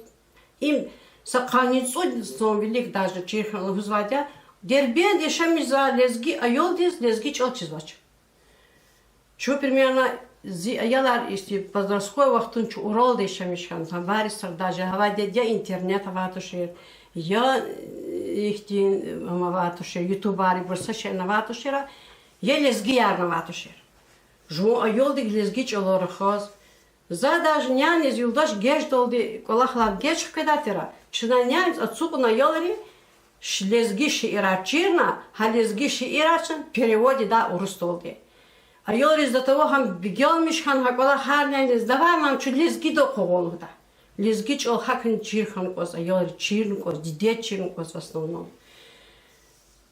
им са къанни цӀуд йисан вилик даже чир хьана лугьузвайди я, Дербентда яшамиш жезвай лезги аялдиз лезги чӀал чизвач. Чун, примерно, зи аялар ихьтин подростковый вахтунда чун Уралда яшамиш хьана, гьа Барисагъда даже авайди я, я интернет авай тушир, я ихьтин, ам авай тушир, ютубар, ибур са шейни авай тушир, я лезгиярни авай тушир. Жуван аялдик лезги чӀалал рахаз. За даже няниз юлдаш геждалди кӀвалахлай геж хкведай тир, чна няниз ацукьна аялри ш-, лезги шиирар чирна, гьа лезги шиирар чна перевод ийидай урусдалди. Аялриз до того гьам бегенмиш хьана гьа кӀвалах, гьар няниз: давай, мам, чун лезгидал къугъвал, лугьудай. Лезги чӀал гьакӀни чир хьана кӀанзава, аялриз чирна кӀанзава, дидед чирна кӀанзава в основном.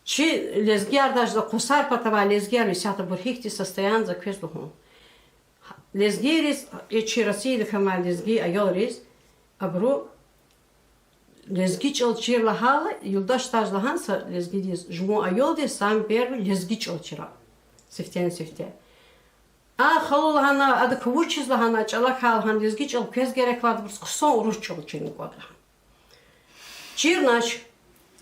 Чи лезгияр, даже за Хъусар патавай лезгияр исятда, абур гьихьтин состояниеда квез лугьун. Лезгийриз, и чи Россиядик амай лезги аялриз, абуру лезги чӀал чир лагьайла, юлдашдиз лагьана са лезгидиз: жуван аялдиз самое первое лезги чӀал чира. Сифтени-сифте. А халу лагьана, адак вучиз лагьана, чӀалакай лагьана, лезги чӀал квез герек авайбуруз хъсан урус чӀал чирна кӀанда лагьана. Чирнач.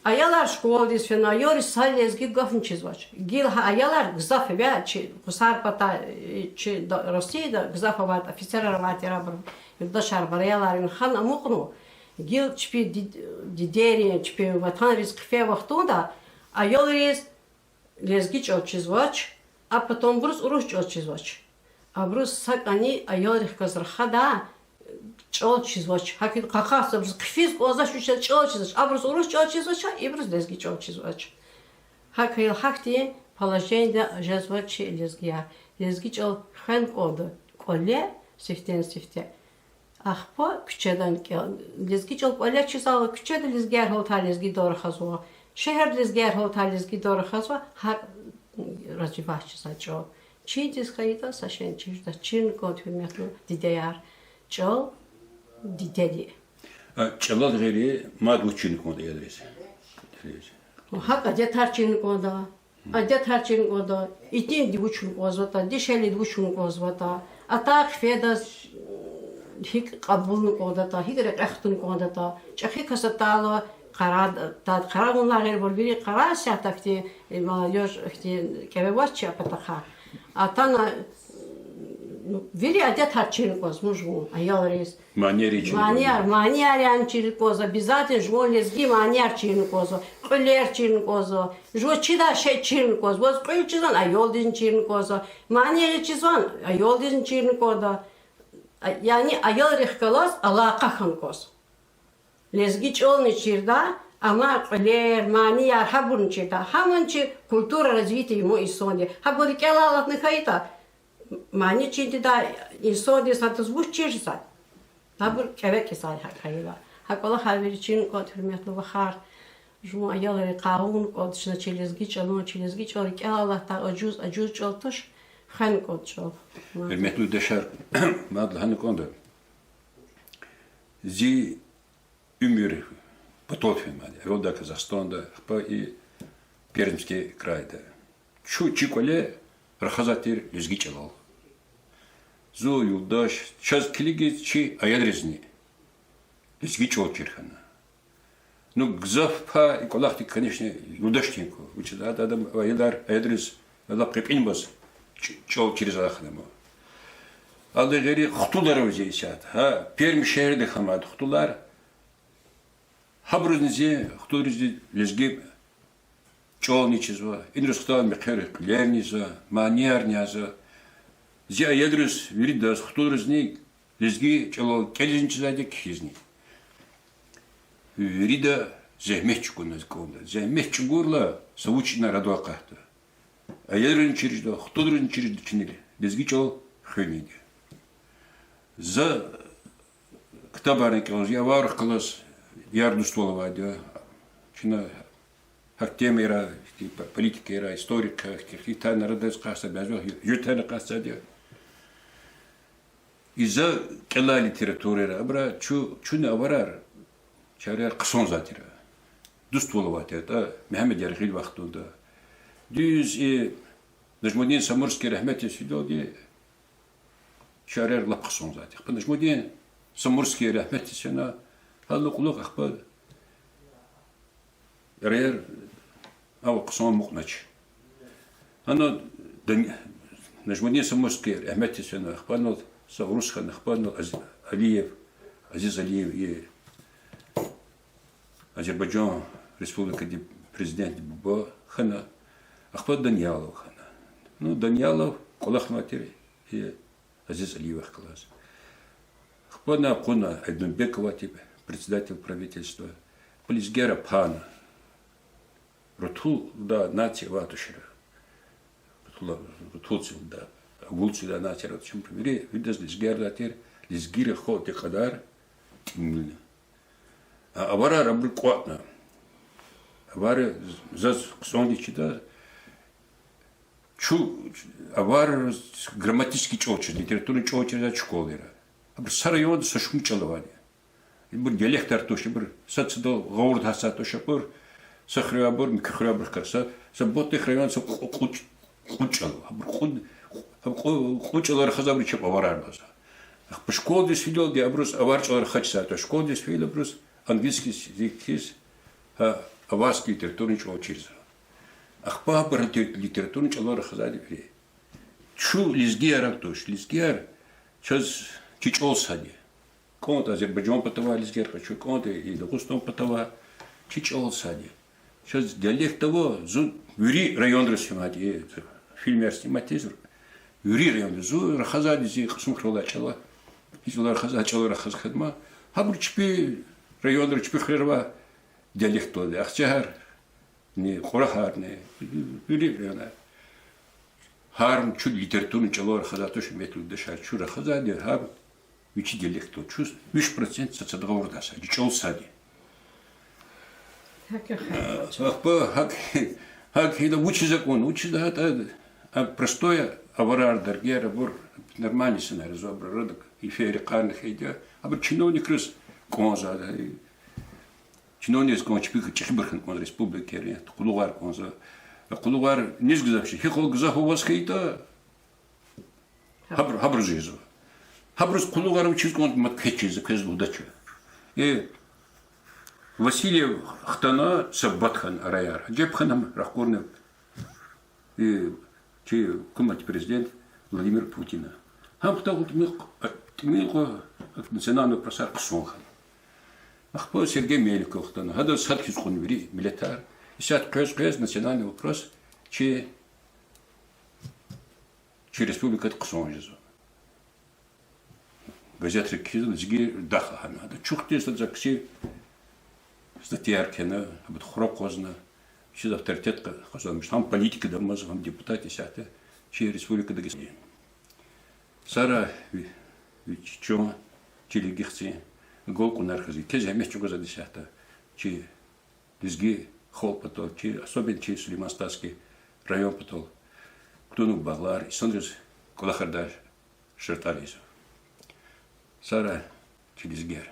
Аялар школадиз фена, аялриз са лезги гафни чизвач. Гила гьа аялар гзаф эвел чи Хъусар патай, чи да-, Россияда гзаф авайд, офицерар авай тир, абур юлдашар, абур аялар хьана амукьнава. Гила чпи ди-, дидейрин, чпин ватанриз хъфей вахтунда аялриз лезги чӀал чизвач, а потом абуруз урус чӀал чизвач. Абуруз са кӀани аялрихъ галаз рахадай чӀал чизвач. ГьакӀ къакъатзава, абуруз хъфиз кӀанзавач, вичел чӀал чизвач. Абуруз урус чӀал чизвач, ибуруз лезги чӀал чизвач. ГьакӀ хьайила гьахьтин положениеда жезва чи лезгияр. Лезги чӀал хвена кӀанда кӀвале, сифтени-сифте. Ахпа куьчеда кӀел-, лезги чӀал кӀвале чизвайла, куьчеда лезгияр гьалтай лезгидал рахазва, шегьерда лезгияр гьалтай лезгидал рахазва, гьакӀ развивать жезва чӀал. Чиндиз хьайитӀа, са шейни чир жедач, чирна кӀанда, гьуьрметлу дидеяр. ЧӀал дидеди. А чӀалал гъейри мад вуч чирна кӀанда аялриз? ГьакӀ адетар чирна кӀанда. Адетар чирна кӀанда, итимди вуч авуна кӀанзаватӀа, дишегьлиди вуч авуна кӀанзаватӀа, атай хъфедаз гьикӀ кьабулна кӀандатӀа, гьикӀ рекье хтуна кӀандатӀа, чӀехи кас атайла къарагъда, къарагъунилай гъейри, абур вири къарагъ исятда хьтин, молодёжь хьтин кӀеве авач чи а патахъай. Атана, вири адетар чирна кӀанзава жуван аялриз. Манияр, манияр яни чирна кӀанзава, обязательно жуван лезги манияр чирна кӀанзава, кьуьлер чирна кӀанзава, жуваз чидай шей чирна кӀанзава, ваз кьуьл чизвани аялдизни чирна кӀанзава, манияр чизвани аялдизни чирна кӀанда. Яни аялрихъ галаз алакъа хьана кӀанзава. Лезги чӀални чирда, амма кьуьлер, манияр, гьабурни чирда. Гьамни чи культура развития я, инсанди. Гьабур рикӀелай алатна хьайитӀа, мани чидай инсандиз гьадаз вуч чир жезва? Гьабур кӀеве кӀизвай гьакӀ хьайила. Гьа кӀвалахар вири чирна кӀанда, гьуьрметлу вахар. Жуван аялри къалурна кӀанда чна чи лезги чӀалан, чи лезги чӀал рикӀелай алатдай ажуз, ажуз чӀал туш, хвена кӀанда чӀал. Гьуьрметлу юлдашар, мад лагьана кӀанда, зи уьмуьр патал фенвайди, эвелдай Казахстанда, ахпа и Пермский крайда. Чун чи кӀвале рахазвай тир лезги чӀалал. Зун, юлдаш, чаз килигиз чи аялризни лезги чӀал чир хьана. Ну, гзаф пай и кӀвалахдик, конечно, юлдашдин ква. Вучиз лагьайтӀа адан аялар, аялриз лап кьепӀинбуруз ч-, чӀал чириз алахънава. Адалай гъейри хтулар ава зи исятда. Гьа, Пермь шегьердик амай хтулар. Гьабурузни зи, хтулризни лезги чӀални чизва, инраз хтайла мехъер кьуьлерни ийизва, маниярни язва. Зи аялриз, виридаз, хтулризни лезги чӀалал кӀелизни чизвайди я, кхьизни. Вирида зегьмет чӀугуна кӀанда. Зегьмет чӀугурла, са вуч ина арадал акъатда. Аялризни чир жеда, хтулризни чир жеда чинил лезги чӀал хуьнин. За ктабарни кӀелзава, авайрихъ галаз яр-дуствал авайди я. Чна гьакӀ темайра, политикайра, историкайра, ихьтин арадиз къастайди, бязибуру жуьретарни къастайди я. И за кӀелай литературайра абура чу, чуьне аварар, чарар хъсанзавайтир. Дуствал авайтир, тӀа Мегьамед Яргъиеван вахтунда. Дуьз и Нажмудин Самурский рагьметдиз фидалди чарар лап хъсанзавайтир. Ахпа Нажмудин Самурский рагьметдиз фена, гьалукьлух ахпа араяр ава хъсан амукьнач. Гьана Дан-, Нажмудин Самурский рагьметдиз фена, ахпа анал са урус хьана, ахпа анал Аз-, Алиев, Азиз Алиев, и Азербайжан Республикадин президентдин буба хьана, ахпа Даниялов хьана. Ну, Даниялов кӀвалахнавайтир и Азиз Алиевахъ галаз. Ахпа ана кьуна Айдунбекова тир, председатель правительства, ахпа лезгияр апана. Рутулда нация авай тушир. Рутула-, рутулцилда, агулцилда нация авай тушир, вири, виридаз лезгияр авайтир, лезгийрин халкьдин кьадар тӀимил я. А аварар абуру кӀватӀна. Авари заз хъсандиз чида, чу авар грамматический чӀал чиз, литературный чӀал чиз школайра. Абур са районда са шумуд чӀал авайди. Ибур диалектар туш, ибур сад-садал гъавурда гьатзавай туш, абур са хуьре, абур муькуь хуьре, абур хкар са, са Батыйхъ район, са кьу-, кьу-, кьуд чӀал ава. Абур кьуд, абур кьу-, кьуд чӀалал рахазвайбуру чеб аварар авазва. Ахпа школадиз фидалди абуруз авар чӀал рахаз чизвай туш, школадиз фейила абуруз английский язык хьиз, гьа, аварский литературный чӀал чирзава. Ахпа абур литер-, литературный чӀалал рахазвайди вири. Чун лезгияр туш, лезгияр чаз чи чӀал сад я. КӀантӀа Азербайжан патавай лезгияр къачу, кӀантӀа и Дагъустан патавай, чи чӀал сад я. Чаз диалект ава, зун вири районриз снимать, э, фильмар снимать ийиз, вири районриз зун рахазвайди зи Кьасумхуьре алай чӀала, и чӀала рахаз, а чӀала рахаз хьанва. Гьабуру чпи районра, чпи хуьрера авай диалект ава, Ахцегьарни, Кьурагьарни, вири районар. Гьар чун литературный чӀалал рахазвай туш, гьуьрметлу юлдашар, чун рахазвайди гьар вичин диалект ава. Чун виш процент сад-сад гъавурда са, чи чӀал сад я. Гьакӏ я. Ахпа гьакӏ, гьакӏ хьайила вучиз акӏун, вучиз гьатӏа, а, простой аварар, даргияр, абур нормальный сценарий, абур арадик эфир къарни хьайиди я, абур чиновникриз кӏанзава, чиновникриз кӏан, чпи чӏехибур хьана кӏанзава, республикайрин къуллугъар кӏанзава. Къуллугъар низ гзаф жез, гьикӏ гзаф аваз хьайитӏа, гьабур, гьабуруз жезва. Гьабуруз къуллугъар вучиз кӏанзава, мад квез чизва, квез лугьудач. Э, Васильев хтана, са бат хьана араяр. Гьа чеб хьана ам рахкурна, э, чи гьукуматдин президент Владимир Путина. Гьам хтана тӏимил, тӏимил кьван национальный вопросар хъсан хьана. Ахпа Сергей Меликов хтана. Гьадаз сад хьиз кьуна вири миллетар. Исятда къвез-къвез национальный вопрос чи чи республикада хъсан жезва. Газетрик кхьизва, лезги даха гьана. Гьада чухтиз за кси статьяяр кхьена, абур хура акъвазна, чиз авторитет къа-, къазанмиш, гьам политикада амаз, гьам депутат исятда, чи республикада гьи-, Сара ви-, вич чун, чи лезги хцин агалкьунар хьиз, квез агьамият чӏугвазвайди исятда, чи лезги халкь патал, чи, особенно чи Сулейман-Стальский район патал кутунвай багълар, инсанриз кӏвалахардай шартӏар ийизва. Сара чи лезгияр.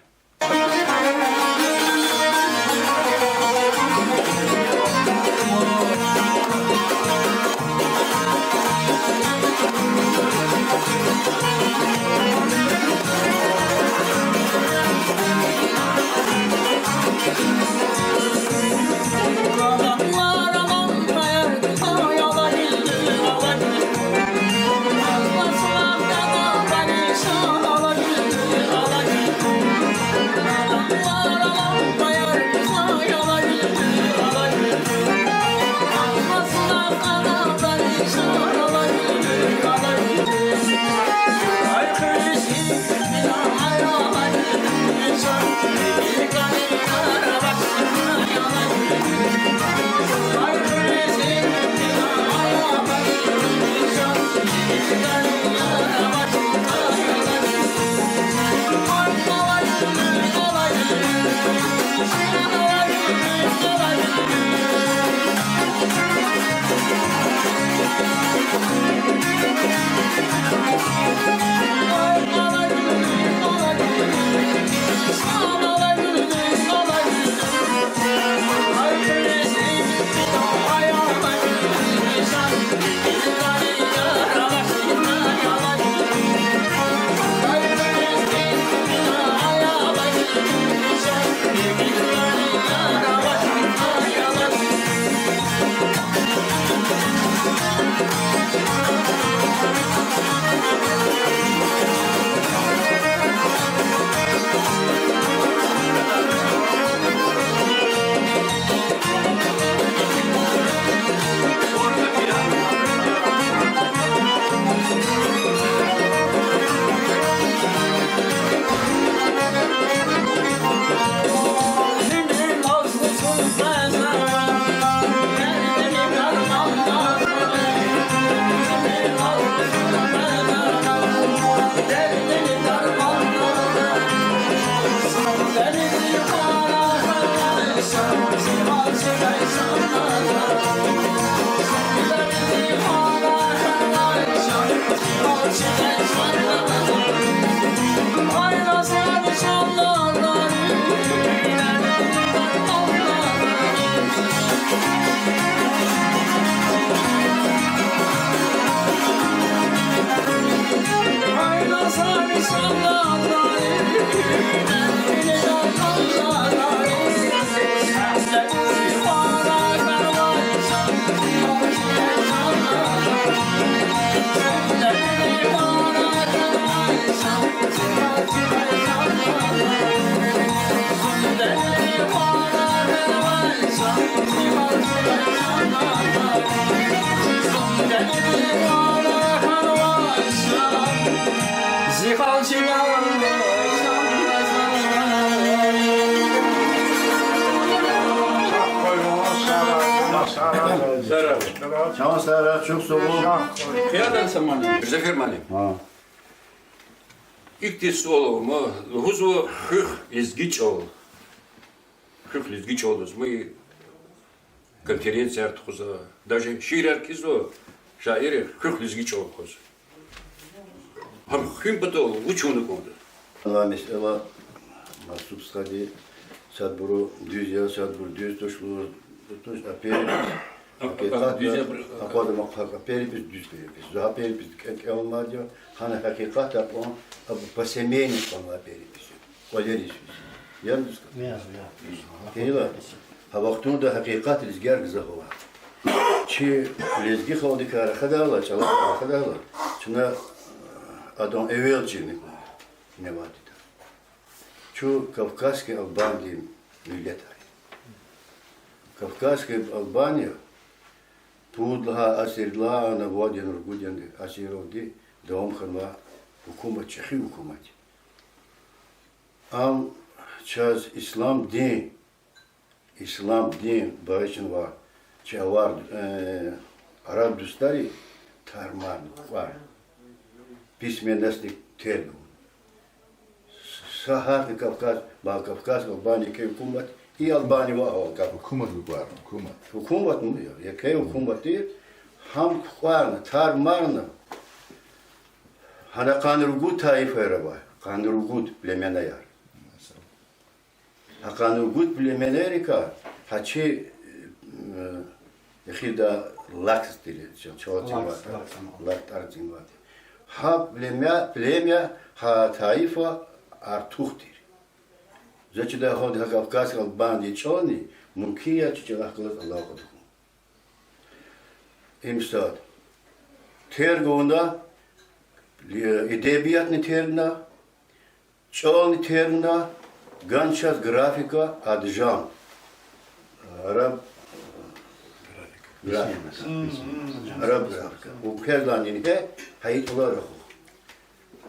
Чан сагърай, чухсагъул. Къиядал самани. Зефир мани. Гьа. Ихьтин суал ава, ма лугьузва хуьх лезги чӀал. Хуьх лезги чӀал лугьуз, ма и конференцияр тухузва, даже шиирар кхьизва, шаирри хуьх лезги чӀал лугьуз. Гьам хуьн патал вуч авуна кӀанда? Ана месэла, Масуб стхади, садбуру дуьз я, садбуру дуьз туш лугьуз, туш, а перепись, а, гьакъикъат дуьз я, акъвазма хъак, а перепись дуьз перепись. Зун гьа перепись кӀе-, кӀелмайди я, гьана гьакъикъат акьван, а по-семейному кьван а перепись. Кьвалериз физ. Ян дус ка? Я, я. Гьила, гьа вахтунда гьакъикъат лезгияр гзаф ава. Чи лезги халкьдикай рахадайла, чӀалахъ рахадайла, чна, э, адан эвел чирни кьуна, инавайди я. Чун Кавказский Албанидин миллет я. Кавказский Албания пуд лагьай асирдилай ана вад яни ругуд яни асирдалди давам хьанвай гьукумат, чӀехи гьукумат. Ам чаз ислам дин, ислам дин багъишнава чи авар, э, араб дустари тар-марна кукӀварна. Письменностни терг авуна. Са гьахьтин Кавказ, ма Кавказ, Албания еке гьукумат, и Албания ваъ, гьукумат кукӀварна, гьукумат. Гьукумат, ну, я, еке гьукумат тир, гьам кукӀварна, тар-марна. Гьана къанни ругуд тайифаяр авай, къанни ругуд племенаяр. Гьа къанни ругуд племенайрикай гьа чи, э, эхирда лакс тир, чал-, чалатзавай, лакс, лакс, ама, лакс тӀарцинвайди. Гьа племя, племя, гьа тайифа артух тир. За чидай гьалда гьа Кавказский Албанидин чӀални мумкин я чи чӀалахъ галаз алакъа тахьун. Им сад. Терг авуна, э, эдебиятни тергна, чӀални тергна, гана чаз графика, адижан. Араб графика. Араб графика. Ва квез лагьана ингье, гьа и чӀалал рахух.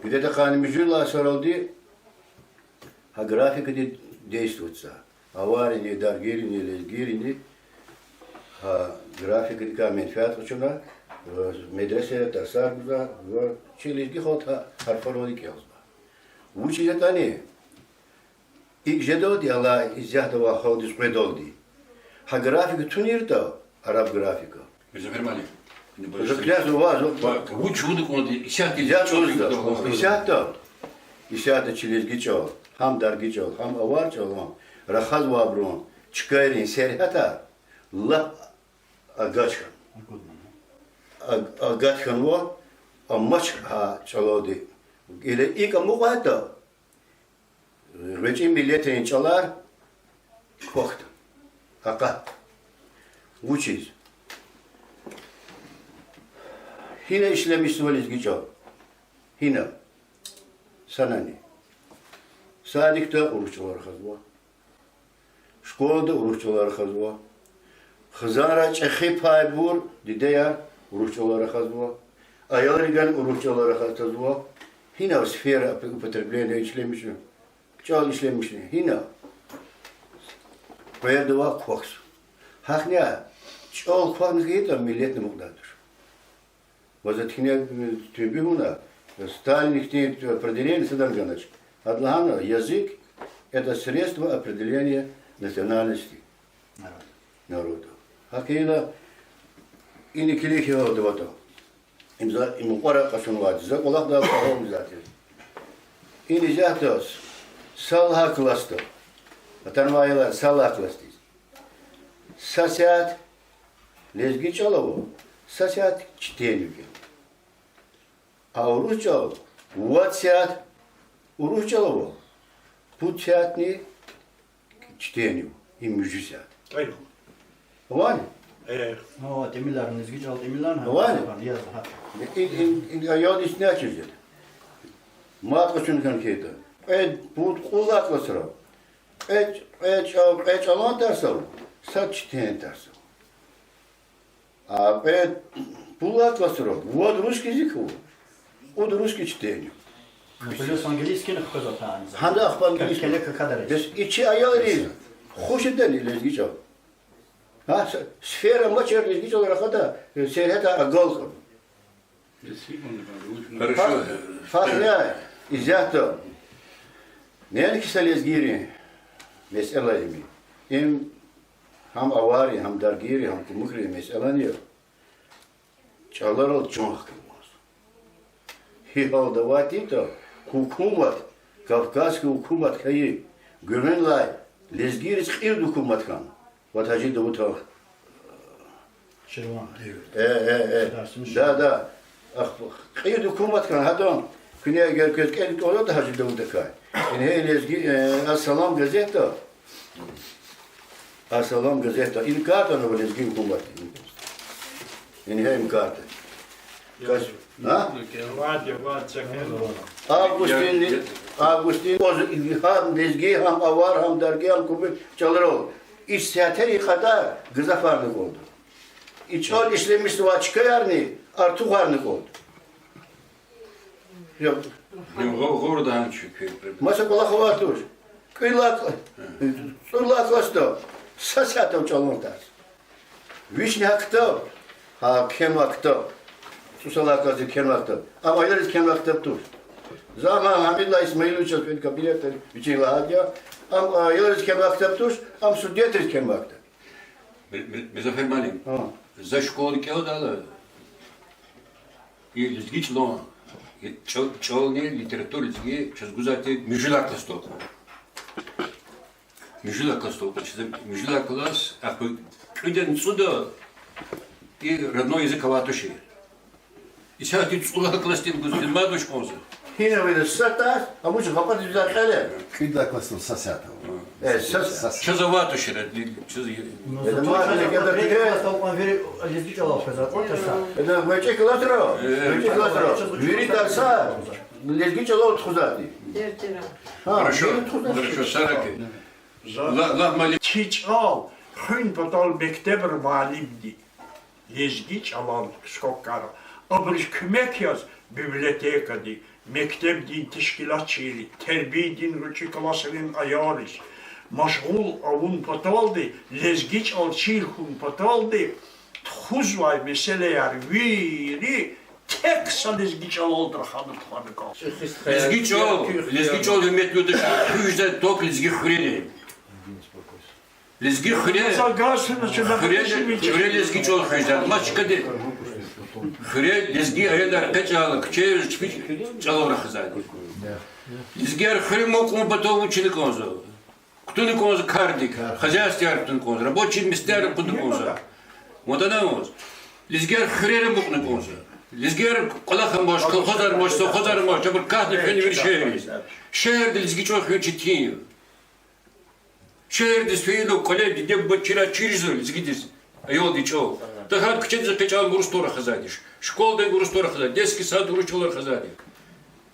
Где-то къанни муьжуьд лагьай йисаралди гьа графикади действоватьзава. Аваррини, даргийрини, лезгийрини гьа графикадикай менфят къачуна, э, медресайра тарсар гузва, ва чи лезги халкьди гьа гьарфаралди кӀелзава. Вучиз ятӀани, икӀ жедалди, алай исятда авай халкьдиз къведалди, гьа графика тунайтӀа, араб графика. Мирза Фермани. Закляз ва, ва, вуч авуна кӀанда исятда, исятда, исятда чи лезги чӀал, гьам дарги чӀал, гьам авар чӀал, гьам рахазвайбурун чкайрин сергьятар лап агач хьанва. Аг-, агач хьанва, амач гьа чӀалалди. Гила икӀ амукьайтӀа, гъвечӀи миллетрин чӀалар квахьда, акъатда. Вучиз? Гьина ишлемишзава лезги чӀал? Гьина? Санани. Садикда урус чӀалал рахазва. Школада урус чӀалал рахазва. Хизанрай чӀехи пайбур, дидеяр, урус чӀалал рахазва. Аялригани урус чӀалал рахаз тазва. Гьина сфера употребления ишлемишна, чӀал ишлемишна. Гьина къвердавай квахьзава. Гьахьняй чӀал квахьна хьайитӀа, миллетни амукьдай туш. Ваз гьина туьнбуьгьна, Сталин ихьтин определение садан ганач. Ада лагьана: язык — это средство определения национальности. Народу. Гьакӏ хьайила, ина килиг гьалда аватӏа. Им за, им мукьвара къачунвайди, за кӏвалахдал къалурзавайди. Ина исятда са лагьай классда, атанвай аялар са лагьай классдиз, са сят лезги чӏал ава, са сят чтениева. А урус чӏал, вад сят урус чӏал ава, пуд сятни чтениева, им муьжуьд сят. Ай. Авани? Э. О, тӏимилар, лезги чӏал тӏимилар, гьа, авани? Яз, гьа. Ин, ин, ин аялдиз нечиз жеда? Мад къачуна хьана кӏанда. Кьвед, пуд, кьуд лагьай классра кьве, кьве чӏал, кьве чӏалан тарс ава, са чтен тарс ава. А кьвед, пуд лагьай классра вад русский язык ава, кьуд русский чтение. Ну, плюс английскийни хквезватӏа. Гьада ахпа английский. Калек кадализ. Бес и чи аялриз хуш жедани лезги чӏал? Гьа, с-, сфера амач лезги чӏал рахада, э, сергьятар агалкьун. Хорошо. Фа-, фахрияр, исятда. Неинки са лезгийрин месэла я им. Им гьам аваррин, гьам даргийрин, гьам кумукрин месэла я. ЧӀаларал чан хкун кӀанзава. Гьи гьалда авай тиртӀа, гьукумат, кавказский гьукумат хьайи, гуьгъуьнлай лезгийриз кьилди гьукумат хьана. Вад Гьажи Давудан. Ширван. Э, э, э. Дарсмиш. Да, да. Ахпа кьилди гьукумат хьана, гьадан. Куьне эгер квез кӀелни тӀвалда Гьажи Давудакай. Ингье лезги, э, Ассалам газетда. Ассалам газетда. Им картани ава лезги гьукуматдин. Ингье им карта. Кас-, а? Августин, августин, оз гьам лезги, гьам авар, гьам дарги, гьам кумук чӀаларал. И сятер и кьадар гзафарна кӀанда. И чӀал ишлемишзавай чкаярни артухарна кӀанда. Я. Им гъо-, гъурда гьам чуьк. Маса кӀвалах авай туш. КӀуьд лагьай, цӀуд лагьай классда са сятда чӀалан тарс. Вични гьа ктаб, гьа кхьенвай ктаб. ЦӀусад лагьай классдиз кхьенвай ктаб. Ам аялриз кхьенвай ктаб туш. За ам Гьамидуллагь Исмаиловичаз фена кабинетда вичи лагьайди я. Ам аялриз кхьенвай ктаб туш, ам студентриз кхьенвай ктаб. Мир-, Мир-, Мирзафер муаллим, гьа, за школада кӀелдайла, и лезги чӀалан, и чӀал-, чӀални литература лезги чаз гузвай тир муьжуьд лагьай классдал кьван. Муьжуьд лагьай классдал кьван, чаз муьжуьд лагьай класс, ахпа кӀуьдани цӀуда и родной язык авай тушир. Исятда цӀуд лагьай классдин гуз фин мад вуч кӀанзава? Гьина вири са сятда, а вуч гъапатиз вири кьеле? КӀуьд лагьай классдал са сятда. Э, са сятда. Чаз авай тушир, чаз. Ну, зато мад чаз лезги классдал кьван вири лезги чӀалал хквезвай кьван тарсар. Эда гъвечӀи классра, э, гъвечӀи классра вири тарсар лезги чӀалал тухузвайди. Гьа, хорошо, вири тухузвайди. Хорошо, сараки. Ла-, лагь, муаллим. Чи чӀал хуьн патал мектебра муаллимди лезги чӀалан скобкара, абуруз куьмек яз библиотекади, мектебдин тешкилатчийри, тербиядин гъвечӀи классрин аялриз машгъул авун паталди, лезги чӀал чир хьун паталди тухузвай месэлаяр вири тек са лезги чӀалалди рахадай тухвана кӀанда. Лезги чӀал, лезги чӀал, гьуьрметлу юлдашар, хуьзвай ток лезги хуьрени. Лезги хуьре, хуьре, хуьре лезги чӀал хуьзвайди. Ма чкадал хуьре лезги аялар къе чӀал, куьчейриз чпи чӀалал рахазвайди. Лезгияр хуьре амукьун патал вуч авуна кӀанзава? Кутуна кӀанзава кардик, хозяйствояр кутуна кӀанзава, рабочий местаяр кутуна кӀанзава. Ватанамаз. Лезгияр хуьрера амукьна кӀанзава. Лезгияр кӀвалах амач, колхозар амач, совхозар амач, абур катна фена вири шегьерриз. Шегьерда лезги чӀал хуьн четин я. Шегьердиз фейила кӀвале диде-буба чира чирзава лезгидиз, аялдиз чӀал. ТахьайтӀа куьчедиз экъечӀайла урус тӀвар рахазвайди. Школада урус тӀвар рахазвайди, детский сад урус чӀалал рахазвайди.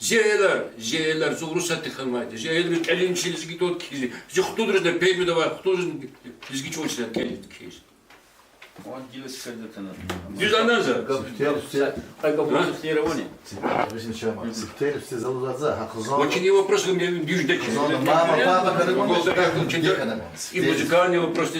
Зи аялар, зи аялар, зун урус садда хьанвайди. Зи аялриз кӀелин чи лезги тӀвар кхьизва. Зи хтулризни, пеймедавай хтулризни лезги чӀал чизвайди кӀелин кхьиз. Дуьз ана за. Гаф тел, тел. Ай, гаф тел авани? Вичин вопрос у меня, дуьз дек. Мама, папа, и музыкальный вопрос.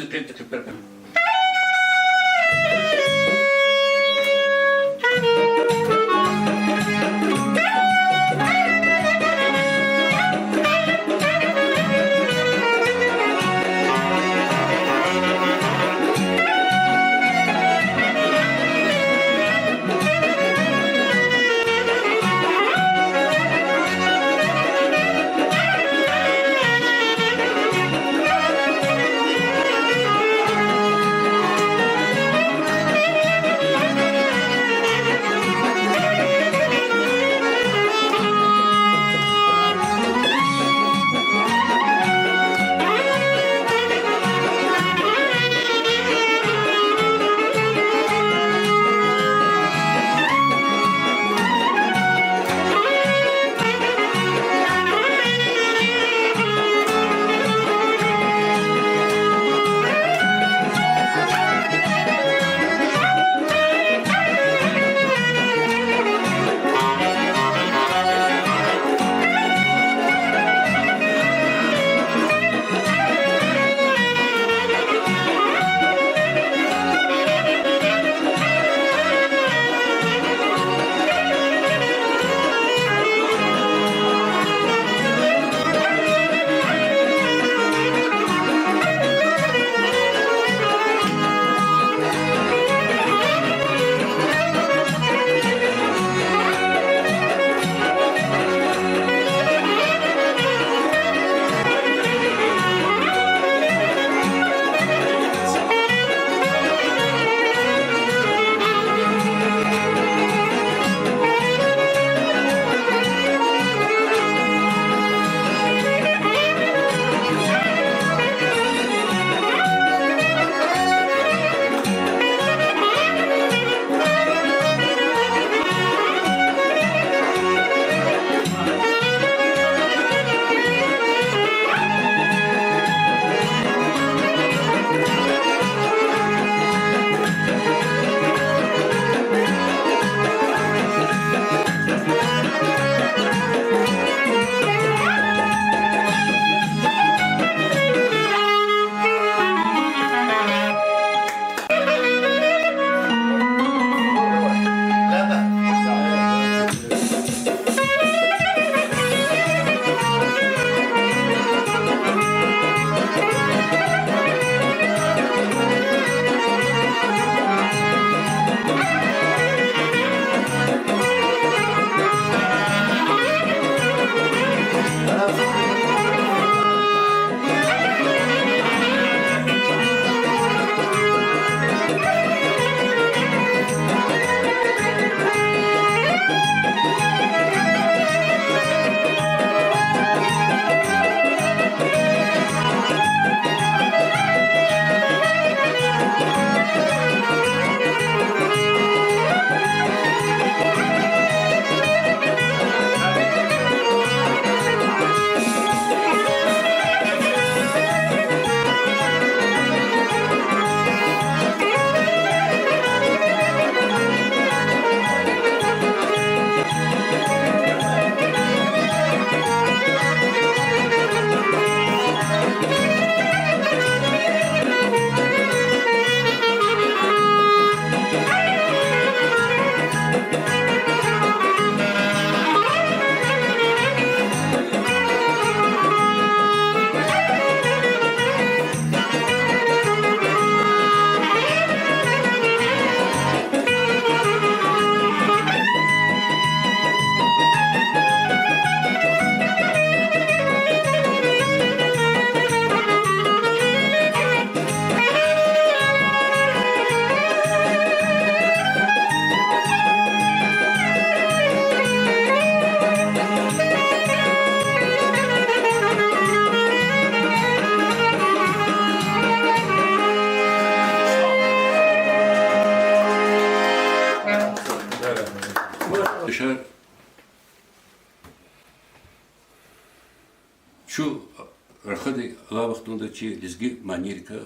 Къад алай вахтунда чи лезги манийрикай,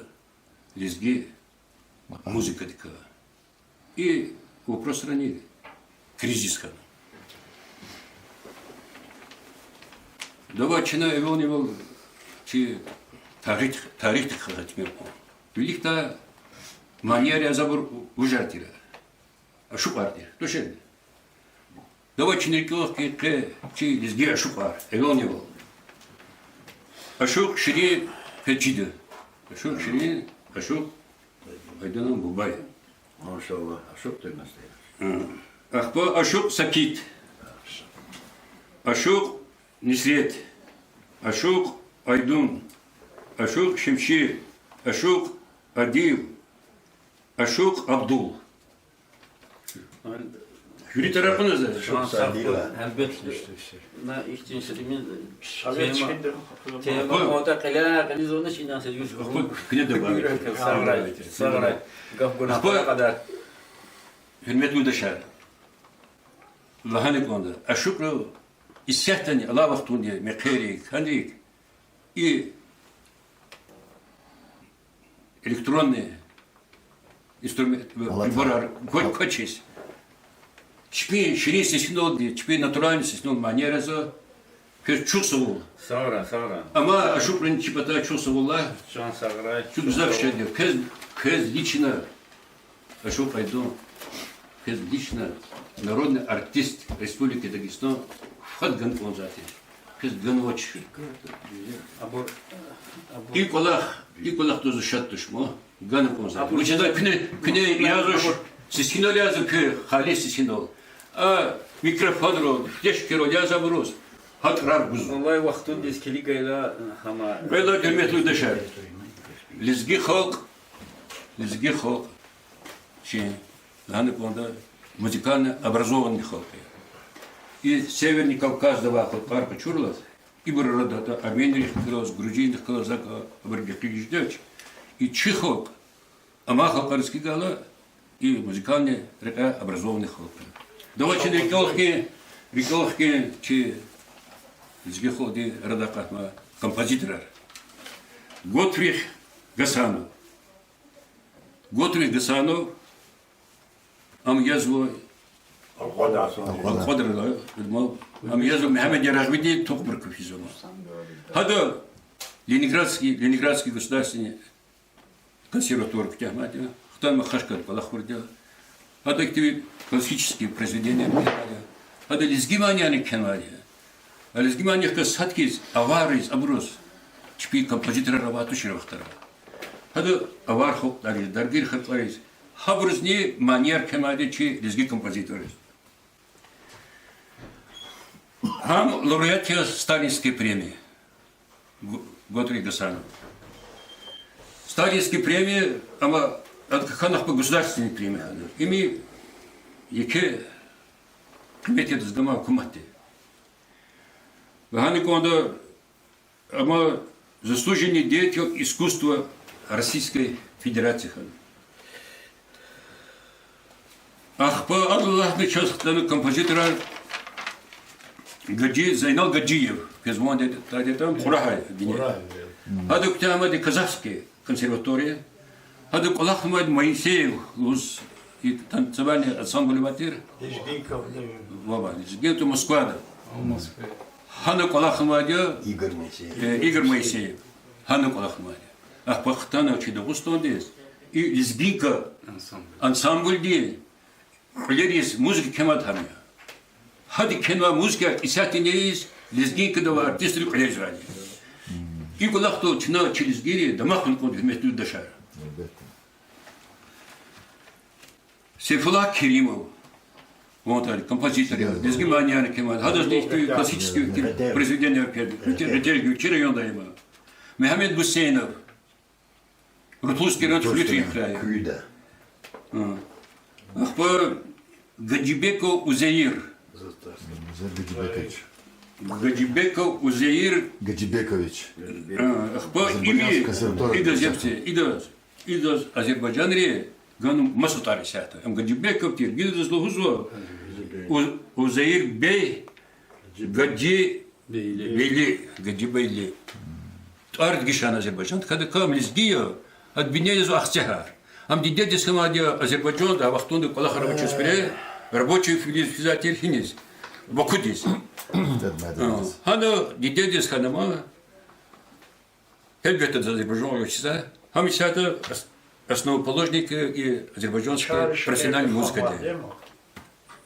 лезги музыкадикай и вопросрани кризис хьана. Давай чна эвелни-эвел чи тарих, тарихдихъ гьатмир кьун. Виликдай манияр яз абур вужар тир? Ашукьар тир, тушир? Давай чна рикӀел хкин къе чи лезги ашукьар, эвелни-эвел. Ашукь Ширин къе чида. Ашукь Ширин, ашукь Айдунан бубай. Машаллагь, ашукь тир настоящий. Ахпа ашукь Сакит, ашукь Нисрет, ашукь Айдун, ашукь Шемшир, ашукь Адил, ашукь Абдул. Вири таракьуна за. Гьелбетда. На ихьтин садимин тема, тема кьван кьиляй-кьилиз авунач, инал са юрт куьне дагъа. Сагърай, сагърай. Гаф гуна кьадар. Гьуьрметлу юлдашар, лагьана кӀанда, ашукьрал исятдани, алай вахтунди, мехъерик, гьанрик, и электронный инструмент, приборар квачиз, чпин ширин сесиналди, чпин натуральный сесинал манияр язава, квез чухсагъул. Сагърай, сагърай. Амма ашукьрин чи патай чухсагъул лагь. Чан сагърай. Чун гзаф шад я. Квез, квез лично, ашукь Айдун, квез лично народный артист Республики Дагестан фад гана кӀанзавайди. Квез ганвач. И кӀвалах, и кӀвалахдиз шад туш ман, гана кӀанзавайди. Вучиз лагьайтӀа куьне, куьне язавач, сесинал язава куь, халис сесинал. А микрофонрал, флешкайрал язавайбуруз гьа тӀварар гузва. Алай вахтундиз килигайла, гьама. Гъейла, гьуьрметлу юлдашар, лезги халкь, лезги халкь чи, лагьана кӀанда, музыкально образованный халкь я. И Северный Кавказда авай халкьар къачурла, ибур арадатӀа армянрихъ галаз, грузинрихъ галаз, закай абур гекъигиз жедач. И чи халкь амай халкьариз килигайла, и музыкальный рекьяй образованный халкь я. Давай чна рикӀел хкин, рикӀел хкин чи лезги халкьдин арадай акъатнавай композиторар. Готфрид Гасанов. Готфрид Гасанов, ам язва Алкьвадрал, ам язва Мегьамед Ярагъвидин тухбур куь физва. Гьада Ленинградский, Ленинградский государственный консерватория куьтягьнавайди я, хтанва Хашкад кӀвалахурди я. Гьада ихьтин классический произведенияр кхьенвайди я. Гьада лезги манияни кхьенвайди я. А лезги манияр хкаж сад хьиз аварриз, абуруз, чпин композиторар авай тушир вахтара. Гьада авар халкьариз, даргир халкьариз, гьабурузни манияр кхьенвайди я чи лезги композиторриз. Гьам лауреат я Сталинской премии, Го-, Готфрид Гасанов. Сталинский премия, амма адак хьана ахпа государственный премия хьана. Им еке къимет ядаз гама гьукуматди. Ва гьана кӀанда, амма заслуженный деятель искусства Российской Федерации хьана. Ахпа адалай алатна чаз хтана композиторар Гаджи-, Зайнал Гаджиев, квез ван де-, тадетам, Кьурагьай бине. Гьада куьтягьнавайди Казахский консерватория. Гьада кӀвалахнавайди Моисеев лугьуз, и танцевальный ансамбль авай тир. Лезгинка, Москвада. Гьана кӀвалахнавайди я Игорь Моисеев. Э, Игорь Моисеев. Гьана кӀвалахнавайди я. Ахпа хтана чи Дагъустандиз и Лезгинка ансамбльдин кьуьлериз музыка кхьенвайди гьам я. Гьади кхьенвай музыкаяр исятда ийиз, Лезгинкада авай артистри кьуьлерзавайди я. И кӀвалахдал чна, чи лезгийри, дамахна кӀанда, гьуьрметлу юлдашар. Сейфуллагь Керимов, ван тир композитор я, лезги манияр кхьенвайди, гьадазни ихьтин классический произведенияр кхьенвайди, Гъетер-, Гъетерге, чи райондай я. Мегьамед Гусейнов, Рутульский район, Рутульский район, Чуьлуьрфин край. Ахпа Гаджибеков Узеир. Узеир Гаджибекович. Гаджибеков Узеир Гаджибекович. Ахпа Азербайджанская консерватория. Идаз, идаз, идаз Азербайджанри гана масатӀар исятда. Ам Гаджибеков тир, гьидаз лугьузва У-, Узеир бей Гаджи Бейли, Гаджибейли. тӀвар дегишарна Азербайжанда, кадакай ам лезги я, ад бине язва Ахцегьар. Ам дидедиз хьанвайди я Азербайжанда, а вахтунда кӀвалахар авачиз хуьре, рабочийвилиз физвай тир гьиниз, Бакудиз. Гьана дидедиз хьана ма, гьелбетда, Азербайжан авачиз, гьам исятда ос-, основоположник и азербайджанской профессиональной музыкадин.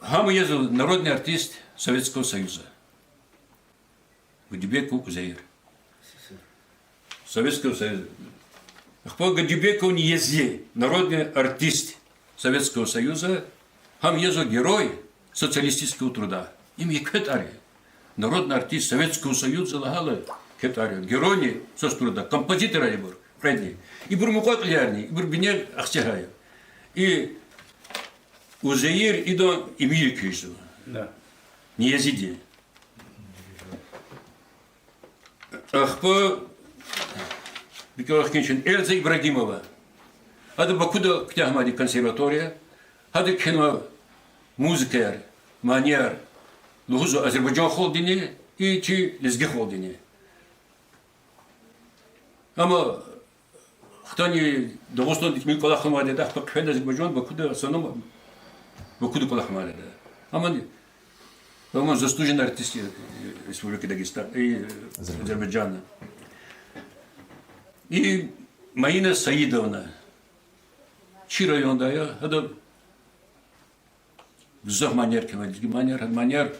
Гьам язва народный артист Советского Союза. Гаджибеков Узеир. Советского Союза. Ахпа Гаджибековни язва народный артист Советского Союза, гьам язва Герой Социалистического Труда. Им еке тӀвар я. Народный артист Советского Союза лагьайла еке тӀвар я. Геройни Соц Труда, композиторар ибур кьведни. Ибур мукьва-кьилиярни, ибур бине Ахцегьай я. И Узеир идан эмир квез жезва. Ниязиди. Ахпа бикӀалахкинчин Эльза Ибрагимова. Ада Бакуда куьтягьнавайди консерватория. Гьада кхьенва музыкаяр, манияр, лугьузва азербайжан халкьдини, и чи лезги халкьдини. Амма хтани Дагъустанда тӀимил кӀвалахнавайди я, ахпа хъфена Азербайжан, Бакуда, в основном Бакуда кӀвалахнавайди я. Амма, по-моему, заслуженный артист Республики Дагестан, и Азербайджана. И Маина Саидовна чи райондай я, гьада гзаф манияр кхьенвайди, лезги манияр, гьа манияр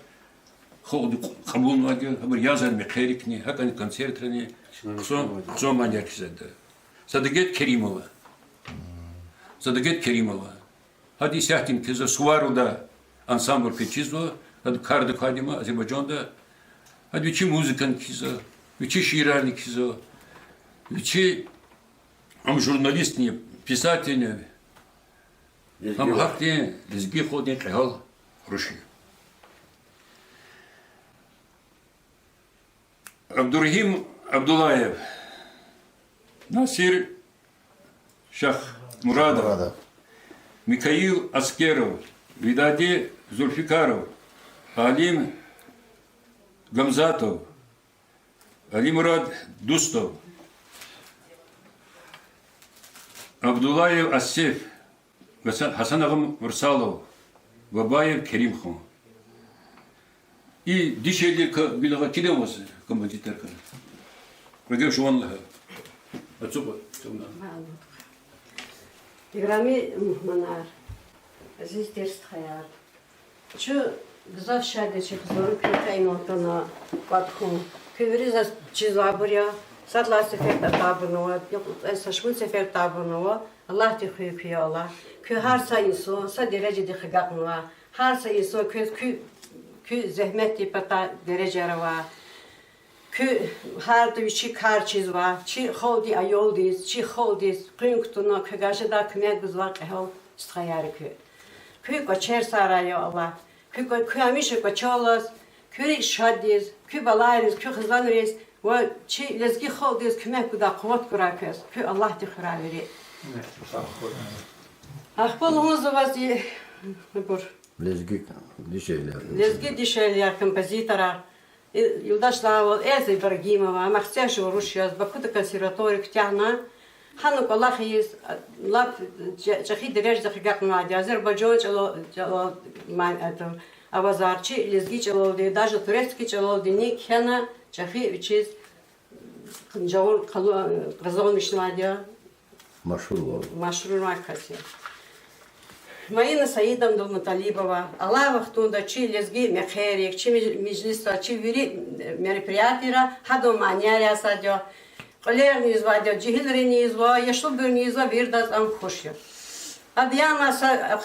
халкьди кьабулнавайди я, гьабур язва мехъерикни, гьакӀни концертрани, хъсан, хъсан манияр кхьизвайди я. Садагет Керимова. Садагет Керимова. Гьада исятдани кхьизва, Суварилда ансамбль квез чизва, гьада кардик квайди ма Азербайжанда. Гьада вичи музыкани кхьизва, вичи шиирарни кхьизва, вичи, ам журналистни, писательни, ам гьахьтин лезги халкьдин кьегьал руш я. Абдурагьим Абдуллаев, Насир Шахмурадов, Микаил Аскеров, Видади Зулфикаров, Алим Гамзатов, Алимурад Дустов, Абдуллаев Асеф, Гьасан-, Гьасан-агъа Мурсалов, Бабаев Керимхан. И дишегьлийрикай гила гьа килигзава композиторар. Эгер жуван лагьай. Ацукьа, ацукьна. Играми мугьманар, азиз тир стхаяр. Чун гзаф шад я чи хизанрин куьн къейд авуна кӀватӀ хьун. Куьн вири заз чизвайбур я. Сад лагьай сеферда атайбурни ава, са шумуд сеферда атайбурни ава. Аллагьди хуьй куьн, я Аллагь. Куьн гьар са инсан са дережадихъ агакьнава. Гьар са инсан квез куь, куь зегьметдин патай дережаяр ава. Куьн гьарда вичин кар чизва, чи халкьдин аялдиз, чи халкьдиз къуьн кутуна, квевай жедай куьмек гузвай кьегьал стхаяр я куьн. Куьн кӀвачер сагърай, я Аллагь. Куьн кӀва-, куьн гьамиша кӀвачел алаз, куь вири шаддиз, куь балайриз, куь хизанриз ва чи лезги халкьдиз куьмек гудай къуват гурай квез. Куьн Аллагьди хуьрай вири. Ахпа лугьузва ваз и, абур, лезги дишегьлияр, лезги дишегьлияр, композиторар. И юлдашдивайвал Эльза Ибрагимова, ам Ахцегь жув руш яз, Бакуда консерватория куьтягьна, гьана кӀвалах ийиз, лап чӀе-, чӀехи дережадихъ агакьнавайди, азербайжан чӀала-, чӀалал ман-, это, авазар, чи лезги чӀалалди, даже турецкий чӀалалдини кхьена, чӀехи вичиз жагъур къалу-, къазанмишнавайди я. Машгьурвал. Машгьурвал кас я. Маина Саидовна Дулмуталибова алай вахтунда чи лезги мехъерик, чи меж-, межлисра, чи вири мероприятиера гьадан манияр ясайди я. Кьуьлерни ийизвайди я, жегьилрини ийизва, яшлубурни ийизва, виридаз ам хуш я. Ада яна са,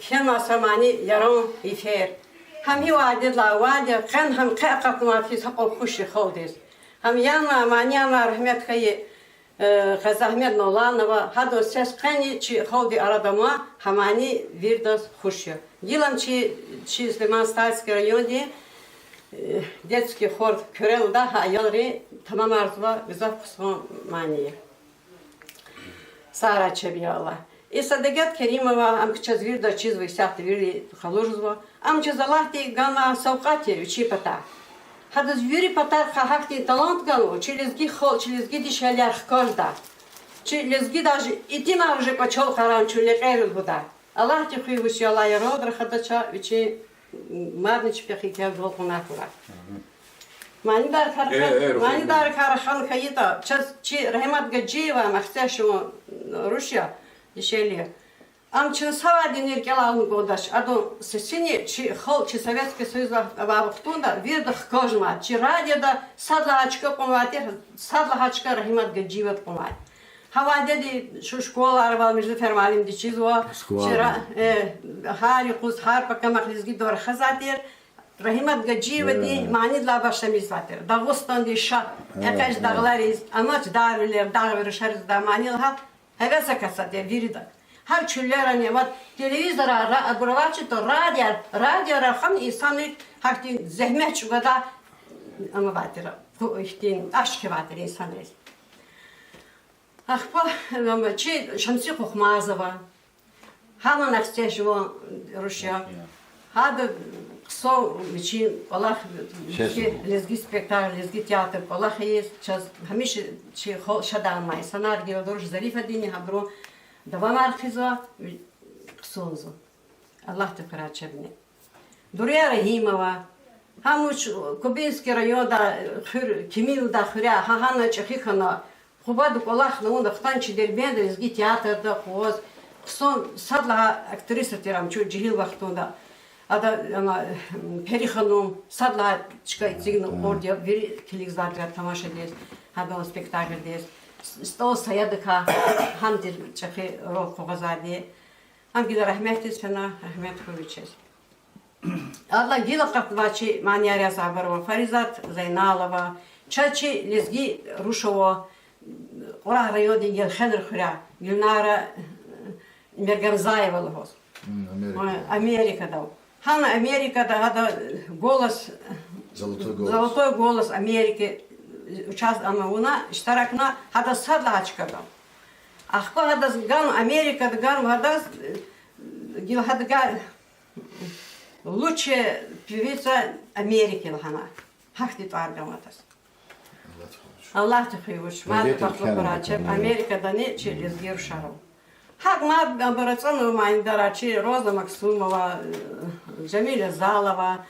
кхьена са мани Яран йифер. Гьам гьи адетлай авайди я, къени гьам къе акъатнавай хьиз гьакьван хуш я халкьдиз. Гьам яна, мани яна, рагьмет хьайи Э, Къазагьмед Мавланова, гьадан сес къени чи халкьдин арада ама, гьа мани виридаз хуш я. Гила ам чи, чи Сулейман-Стальский райондин, э, детский хор Куьре лугьуда, гьа аялри тамамарзава, гзаф хъсан мани я. Сагърай чеб, я Аллагь. И Садагет Керимова, ам чаз виридаз чизва, исятда вири къалурзава. Ам чаз Аллагьди ганвай савкьват я вичин патай. Гьадаз вири патарихъай гьахьтин талант ганва, чи лезги халкь, чи лезги дишегьлияр хкажда. Чи лезги даже итимар уже кӀвачел къарагъна чун лекьерал гуда. Аллагьди хуьй вуч я, Аллагь яралди рахадач, вичи мадни чпихъ еке агалкьунар хьурай. Манидаррикай рахун, манидаррикай рахун хьайитӀа, чаз чи Рагьимат Гаджиева, ам Ахцегь шумуд руш я, дишегьли я. Ам чна са вадинни рикӀелай алукӀдач, адан сесини чи халкь, чи Советский Союз авай вахтунда вирида хкажнавай, чи радиода сад лагьай чка кьунвай тир, сад лагьай чка Рагьимат Гаджиевади кьунвай. Гьа вадеди чун школайра авай Мирзафер муаллимди чизва, чи ра-, э, гьар юкъуз, гьар пакамахъ лезгидал рахазвай тир, Рагьимат Гаджиевадин манидилай башламишзавай тир. Дагъустандин шагь, экъечӀ дагълариз, амач дарвилер, дагъвири шариз да мани лагьай гьевес акатзавай тир вирида. Гьар чуьллерани, ва телевизорар ра-, абур авачиртӀа, радио, радиора хьана инсанрик гьахьтин зегьмет чӀугвадай, ам авай тир, хьтин ашкъи авай тир инсанриз. Ахпа, ам, чи Шамси Хъухмазова, гьамни Ахцегь жуван руш я. Гьада хъсан вичин кӀвалах, лезги спектакль, лезги театр кӀвалахиз, чаз гьамиша чи хал шад авунвай инсанар, гила руш Зарифадини гьабурун давамар хъийизва, хъсан зун. Аллагьди хуьрай чебни. Дурия Рагьимова, гьам вуч Кубинский районда хуьр, Кемилда хуьряй, гьа гьана чӀехи хьана, Къубада кӀвалахна, авуна хтана чи Дербентда лезги театрда къугъваз, хъсан сад лагьай актриса тир ам чун жегьил вахтунда. Ада, ама, Пери-ханум, сад лагьай чка эцигна кьурди я, вири килигзавай тир тамашадиз, гьадан спектаклдиз. СтӀал Саядакай, гьам тир чӀехи роль къугъвазвайди. Ам гила рагьметдиз фена, рагьмет хьуй вичиз. Адалай гила акъатнавай чи манияр язавайбур ава: Фаризат Зайналова, чаз чи лезги руш ава, Кьурагь райондин Гелхенри хуьряй, Гюльнара Мергамзаева лугьуз. Америкада ава. Гьана Америкада гьада Голос, Золотой голос Америки, участ-, ама вуна иштиракна, гьада сад лагьай чкада. Ахпа гьадаз гана, Америкада гана гьадаз, гила гьада га-, лучшая певица Америки лагьана. Гьахьтин тӀвар ганва адаз. Аллагьди хуьй вуч, мад бахтлу хьурай чеб Америкадани чи лезги рушар ава. ГьакӀ мад абур ацӀанва манидар, чи Роза Максумова, Жамиля Залова,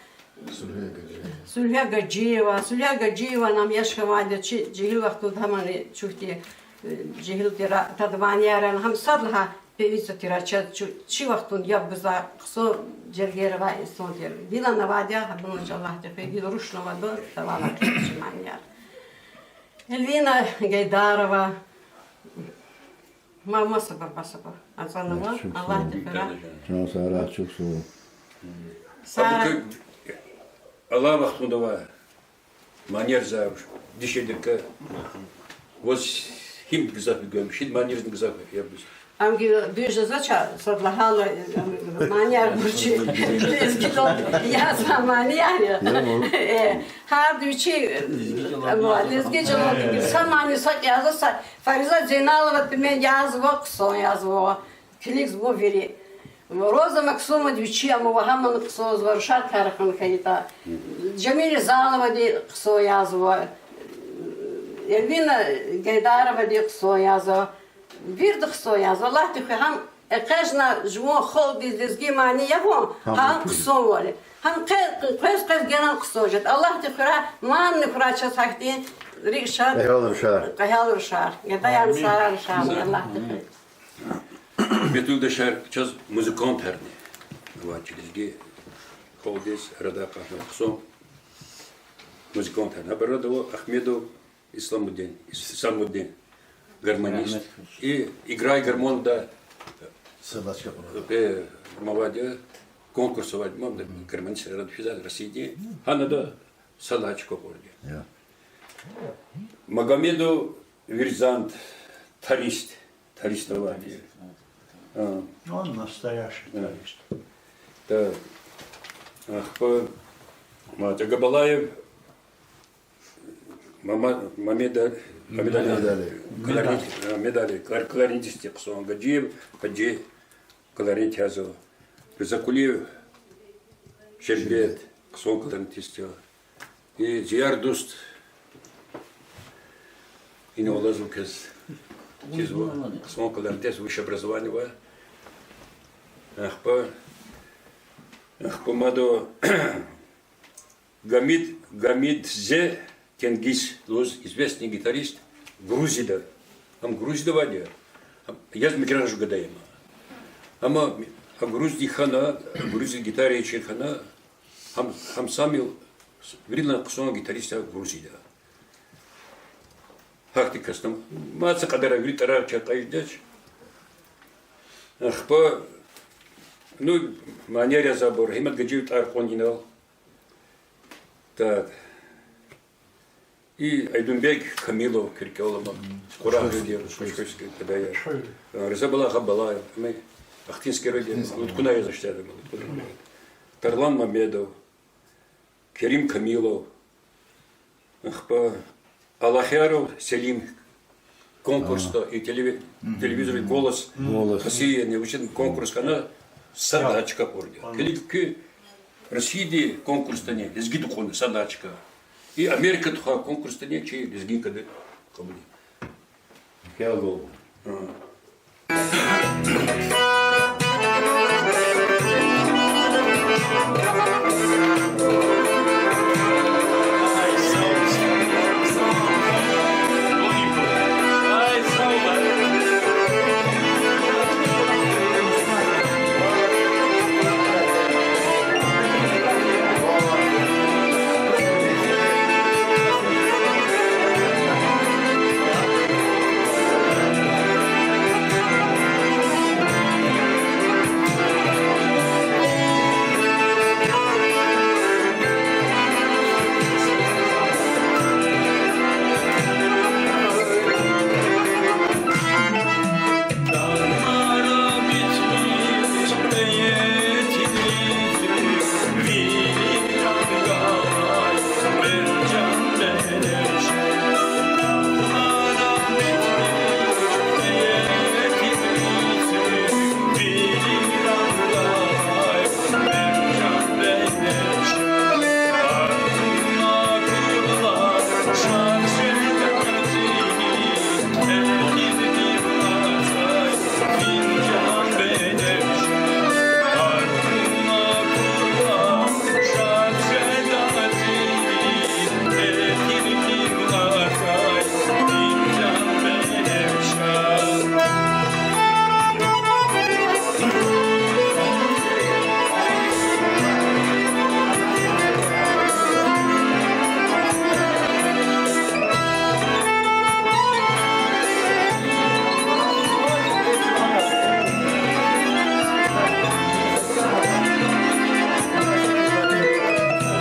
Сулугьбет Гаджиева. Сулугьбет Гаджиева, Сулугьбет Гаджиева, ам яш хьанвайди я, чи жегьил вахтунда гьамани чухьди, жегьил тир, тада манияр яна, гьам сад лагьай певица тир, чаз чи, чи вахтунда яб гузвай, хъсан жергера авай инсан тир. Гила авайди я, гьабуруз Аллагьди хуьй, гила рушни ава, давамар хьуй чи манияр. Эльвина Гайдарова. Ма, масабур, масабур ацӀанва, Аллагьди хуьрай. Чан сагърай, чухсагъул. Сагърай. Алай вахтунда авай манияр за дишегьлийрикай ваз гьим гзаф гуьгъуьниз, манияр гзаф яб гуз. Ам гила дуьз жезвач, сад лагьайла, манияр гуз чи лезгидал язавай манияр я. Э, гьарда вичи, лезги чӀалал са мани са язва, са Фаризат Зейналова, например, язва, хъсан язва. Килигзава вири. Роза Максумовади вичи ама ва гьамни хъсан язва, рушар кар хьана хьайитӀа. Жамиля Заловади хъсан язва. Эльвина Гайдаровади хъсан язва. Вирида хъсан язва. Аллагьди хуьй, гьам экъечӀна жуван халкьдиз лезги мани ягъун, гьам хъсанвал я. Гьам къе-, къвез-къвез генани хъсан жеда. Аллагьди хуьрай, мадни хьурай чаз гьахьтин рикӀ шад, кьегьал рушар, кьегьал рушар, гадаяр, сарар рушар, Аллагьди хуьй. Гьуьрметлу юлдашар, чаз музыкантарни ава, чи лезги халкьдиз арадай акъатнавай хъсан музыкантарни. Абур арада ава Ахмедов Исламудин, Ис-, Исамудин, гармонист. И играй гармонда, э, мавади, конкурс авайди ман, гармонист арада физвай Россиядин. Гьана ада сад лагьай чка кьурди я. Магомедов Верзанд, тарист, тарист авайди. Он настоящий тарист. Да. Ахпа, ма, Агабалаев Мама-, Мамед А-, Мамед Али. Мамед Али. Кларнет, а, Мамед Али. Клар-, кларнетист я хъсан. Гаджиев Гьажи, кларнет язва. Ризакулиев Шербет, хъсан кларнетист я. И зияр дуст. Ина валаз вукез. Чизва, хъсан калантес высшее образование ва. Ахпа, ахпа мад Гамид, Гамидзе Тенгиз лугьуз известный гитарист Грузияда. Ам Грузияда авайди я. Ам яз микӀраж жугъадай ама. Амма а Грузиядин хьана, Грузияда гитара чир хьана, гьам, гьам сами виридалай хъсан гитарист я Грузияда. Гьахьтин касдам. Маса кьадар вири тӀварар чакъайдач. Ахпа, ну, манияр язавайбур, Гьимат Гьажиев тӀвар кьун инал. Так. И Айдунбек Камилов, киркел ама, Кьурагьвиди, Кошкошский, када я. А, Ризабалай Гъабалаев, ма, Ахтинский райондин, Луткуна яз иштяда, Луткуна. Тарлан Мамедов, Керим Камилов, ахпа Алахьяров Селим конкурсда и телеви-, телевизоре Голос России, не, вичин конкурс хьана сад лагьай чка къведа. Килиг куь Россияди конкурсдани лезгиди кьуна сад лагьай чка. И Америка тухвай конкурсдани чи лезгинкади кьабулна. Гьа.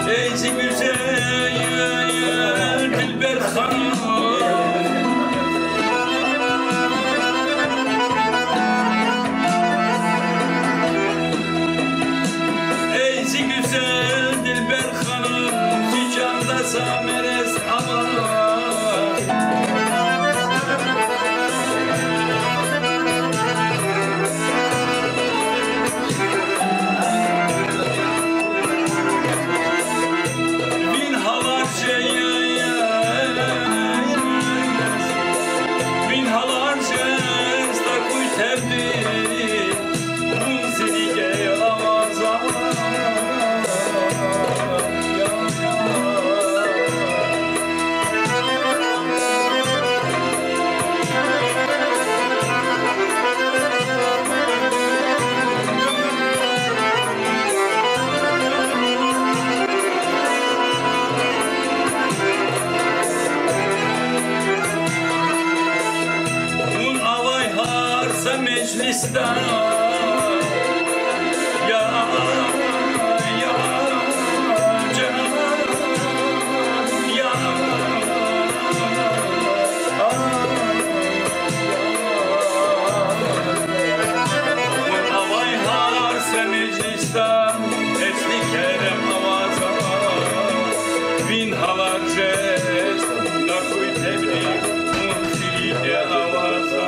Эй, зи гуьзел дилбер ханум. Эй, зи гуьзел дилбер ханум, зи чанда са мерез ава. Вин гьалар жез, вин гьалар жез тахьуй тебди, вун зи диге аваза. Вун авай гьар са межлисда, я, я, жан, я. Вун авай гьар са межлисда, эцни керем аваза. Вин гьалар жез тахьуй тебди, вун зи диге аваза.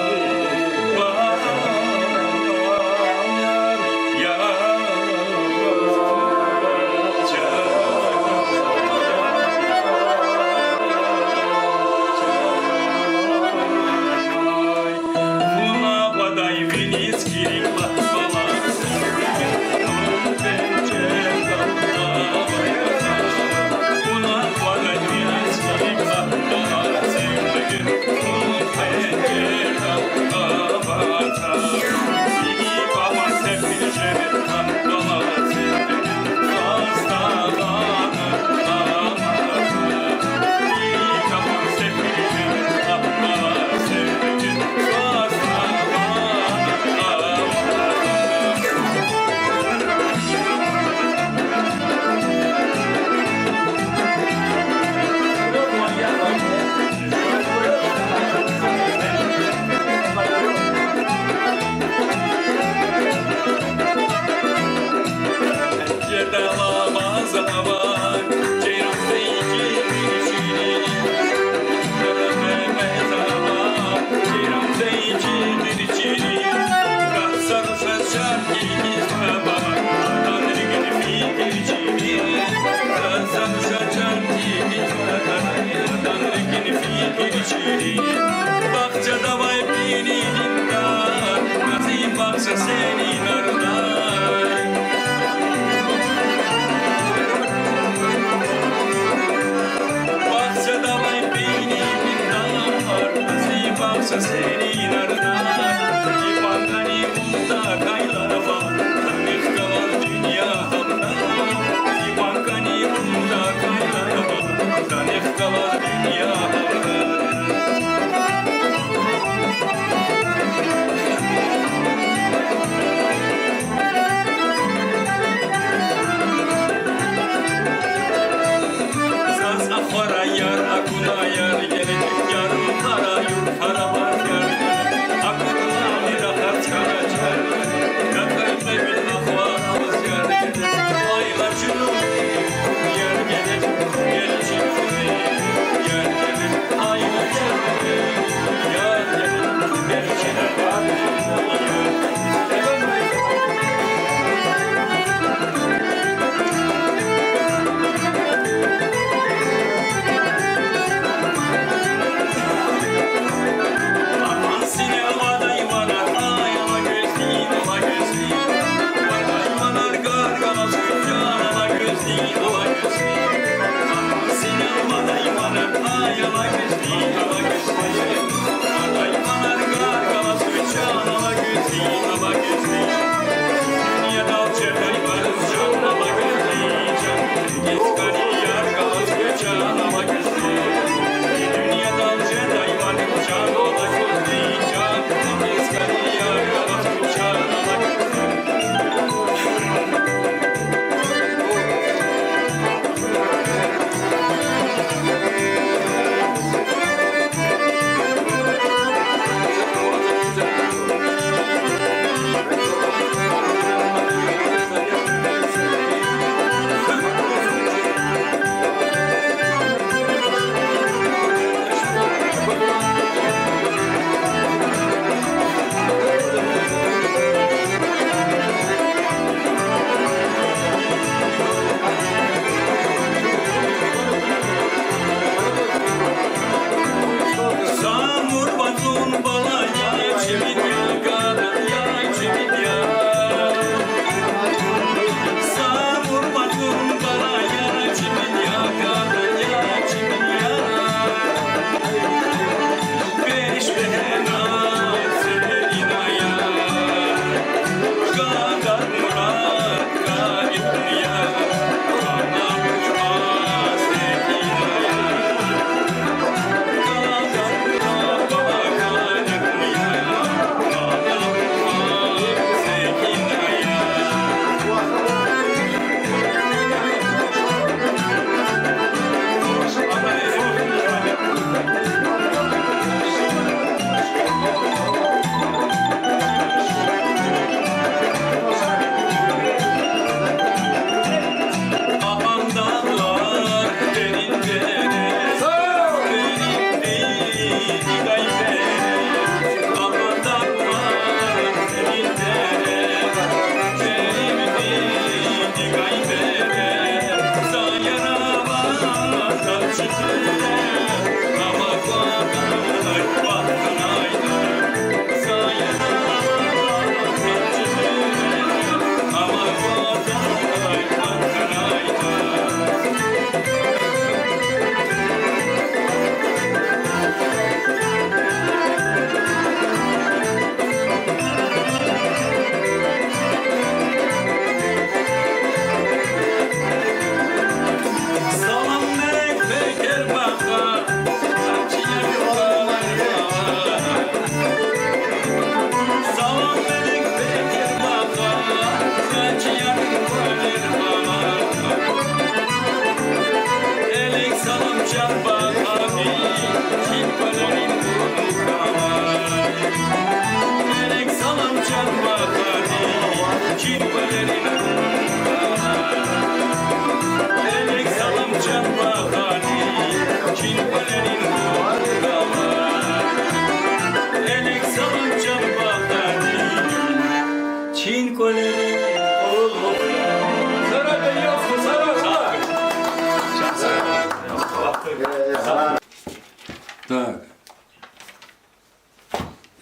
Так.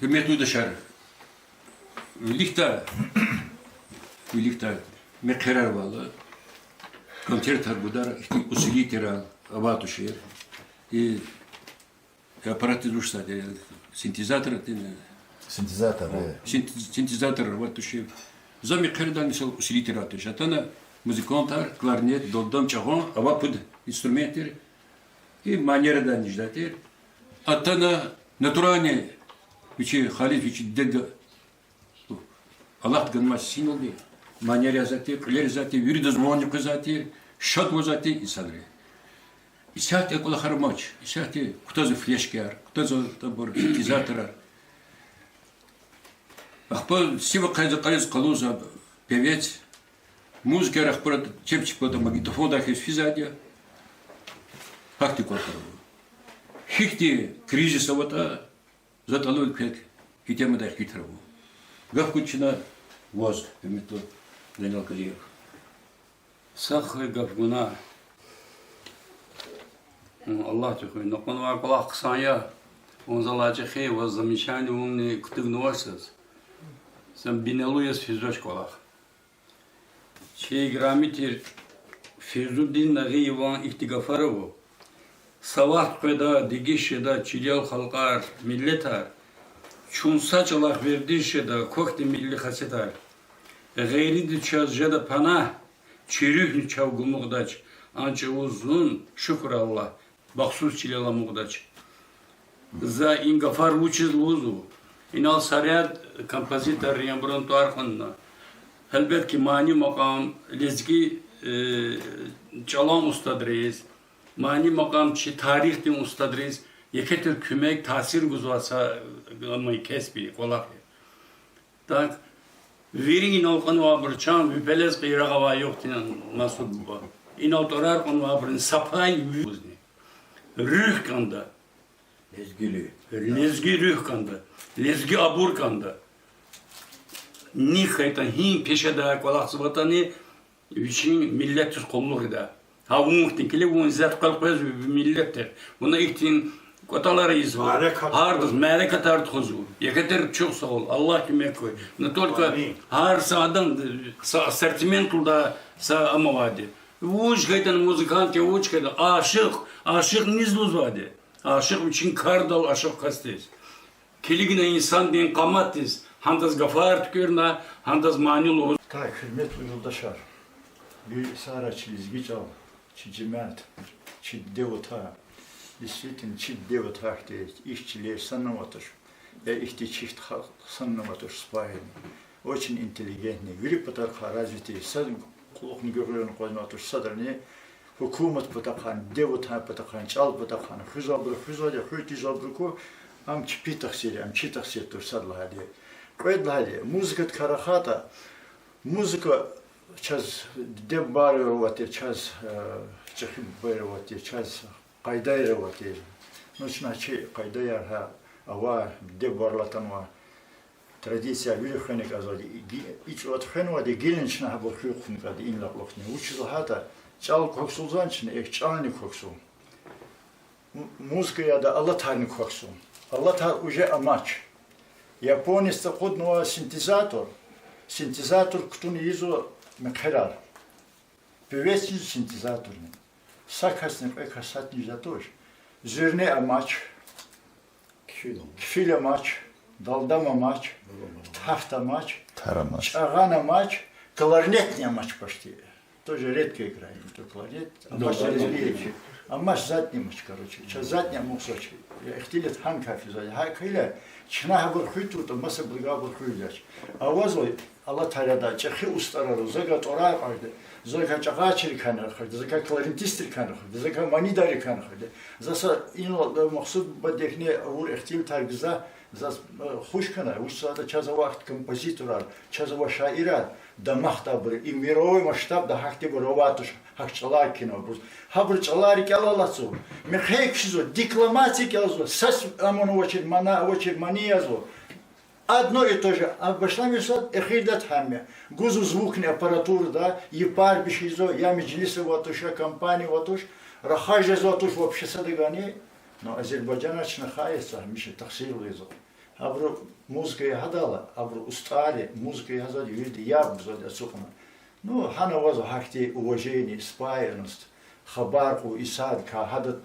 Гьуьрметлу юлдашар, виликдай, виликдай мехъерарвал, концертар гудай ихьтин усилителар авай тушир. И аппаратдиз вуч ятӀа, синтезатор ятӀа, синтезатор, э, синт-, синтезатор авай тушир. За мехъерардай мисал усилителар туш. Атана музыкантар, кларнет, далдам, чӀагъан, авай пуд инструмент тир. И манера дани жедай тир. Атана натуральный, вичи халис, вичи дидед алат ганвай синлди, манера язавай тир, кьуьлер язавай тир, виридаз ван къвезвай тир, шадвазвай тир инсанри. Исятда кӀвалахар амач, исятда кутазва флешкаяр, кутазва тӀабур, синтезаторар. Ахпа сив къвезва, къвез къалурзава певец, музыкаяр ахпа чеб чпата магнитофондай хьиз физвайди я. Гьахьтин кӀвалахар ава. Гьихьтин кризис аватӀа, за тӀалаб квез и темадай хкитрай. Гаф гуда чна ваз, гьуьрметлу Даниял Казиев. Са хуьр гаф гуна. Аллагьди хуьн накьванвай кӀвалах хъсан я. Вун залай чӀехи, ваз замечание авунни кутугнавач заз. Зун бинелу яз физвач кӀвалах. Чи играми тир Фейзудин Нагъиеван ихьтин гафар ава: са вахт къведа, дегиш жеда чилел халкьар, миллетар, чун са чӀалахъ вердиш жеда, квахьда милли хасетар. Гъейридиз чаз жеда панагь, чи руьгьни чав гумукьдач, а чӀавуз зун, шукур Аллагь, махсус чилел амукьдач. За и гафар вучиз лугьузва? Инал са ряд композиторри абурун тӀвар кьуна. Гьелбетда, мани-макьам, лезги, э, чӀалан устадриз, мани-макьам, чи тарихдин устадриз еке тир куьмек, таъсир гузвай са, э, кесб я, кӀвалах я. Так, вири инал кьунвайбур, чан ви пелез къирагъ авай югъ тир, Мансур буба. Инал тӀварар кьунвайбурун са пай вузни. Руьгь кӀанда. Лезги руьгь. Лезги руьгь кӀанда. Лезги абур кӀанда. Ни хьайитӀа, гьи пешедай кӀвалахзаватӀани, вичин миллетдиз къуллугъ ийида. Гьа вун хьтин килиг, вун исятда къвез-къвез ви миллетдихъ. Вуна ихьтин кӀватӀалар ийизва. Мярекатар. Гьардаз мярекатар тухузва. Еке тир чухсагъул, Аллагь куьмек хьуй. Не только гьар са адам, са ассортимент лугьуда, са ам авайди. Вуж хьайитӀани музыкант я, вуж хьайитӀа ашикь, ашикь низ лугьузвайди? Ашикь вичин кардал ашикь касдиз. Килигна инсандин къаматдиз, гьандаз гафар туькӀуьрна, гьандаз мани лугьуз. Так, гьуьрметлу юлдашар, ви сагърай чи лезги чӀал, чи жемят, чи диде-ватан. Действительно, чи диде-ватан хьтин ич чилер санаватӀа туш, я ихьтин чи халкь санаватӀа туш спаянни. Очень интеллигентный, вири патарихъай развитый, са кьулухъни гуьгъуьна акъвазнаватӀа туш садрани. Гьукумат патахъай, диде-ватан патахъай, чӀал патахъай хуьзвайбуру хуьзвайди, хуьз тийизвайбуруку, ам чпи тахсир, ам чи тахсир туш, сад лагьайди. Кьвед лагьайди, музыкадикай рахайтӀа, музыка чаз диде-бубайри авай тир, чаз, э, чӀехи бубайри авай тир, чаз къайдаяр авай тир. Ну, чна чи къайдаяр гьа авай, диде-бубайрилай атанвай традицияр вири хвена кӀанзавайди, и чӀавуз хвенвайди, гила чна гьабур хуьн кӀанда инлай кьулухъни. Вучиз лагьайтӀа, чӀал квахьзавани чна, эхь, чӀални квахьзава. М-, музыка яда, алатарни квахьзава. Алатар уже амач. Японецди акъуднавай синтезатор, синтезатор кутуна ийизва мехъерар. Певецни синтезаторни. Са касни кьве кас садни жезвач. Зуьрне амач, кфил амач, далдам амач, тахт амач, чӀагъан амач, кларнетни амач почти. Тоже редко играет никто кларнет. Амач, затни амач, короче. Чаз затни амукьзавач. Я ихтилат гьанкай физва. Гьакӏ хьайила, чна гьабур хуьн тавуртӏа, масабуру гьабур хуьзвач. Авазва алатай ряда чӏехи устӏарар, за гьа тӏварар кьарда, за гьа чӏагъайчийрикай рахайда, за гьа кларнетистарикай рахайда, за гьа манидаррикай рахайда. За са инал Махсуд бадедихъни авур ихтилатар гзаф заз, э, хуш хьана, вучиз лагьайтӏа чаз авахьтин композиторар, чаз авай шаирар, дамахдайбур, и мировой масштабда гьахьтинбур авай туш, гьахьтин чӏалар кхьенвайбур. Гьабурун чӏалар рикӏелай алатзава, мехъер кшизва, декламация кӏелзава, сес амун авачир, мана авачир мани язва. Одно и то же, а башламишзава, эхирда гьам я. Гузва звукни аппаратурада, япар бишизва, я межлис авай туш, я компания авай туш, рахаз жезвай туш вообще садагани. Но Азербайжанар чна хайи са гьамиша тахсир лугьузва. Абуру музыка я гьадал, абуру устӏарри, музыка я гьадал вирида яб гузвайди ацукьна. Ну, гьана авазва гьахьтин уважение, спаянность, хабар кьун исадикай, гьада,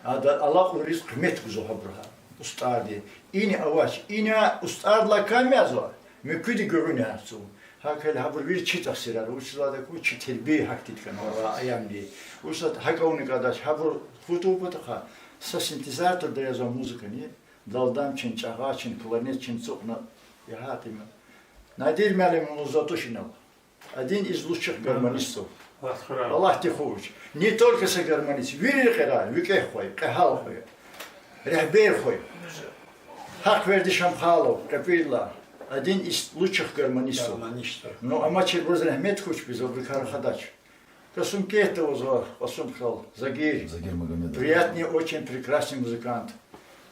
гьада алакьуниз къимет гузва гьабуру гьа устӏарди. Ина авач, ина устӏардилай кам язва, муькуьди гуьгъуьна гьатзава. Гьакӏ хьайила гьабур вири чи тахсирар, вучиз лагьайтӏа чи тербия гьахьтинди хьана авай аямди. Вучиз лагьайтӏа гьакӏ авуна кӏандач, гьабур хутӏун патахъай са синтезаторда язва музыкани, далдамчин, чӏагъайчин, кларнетчин ацукьна, я гьа тӏимил. Надир муаллим лугьузва туш инал. Один из лучших гармонистов. Аллагьди хуш. Не только са гармонист, вири рекьера, викӏегь хва я, кьегьал хва я, регьбер хва я. Гьахъ Вердишамхалов, Кьепӏирдилай, один из лучших гармонистов. Ну, амачирбуруз рагьмет хьуй чпиз, абурукай рахадач. Касумкентда авазва Касумхал Загир. Загир Магомедов. Приятный, очень прекрасный музыкант.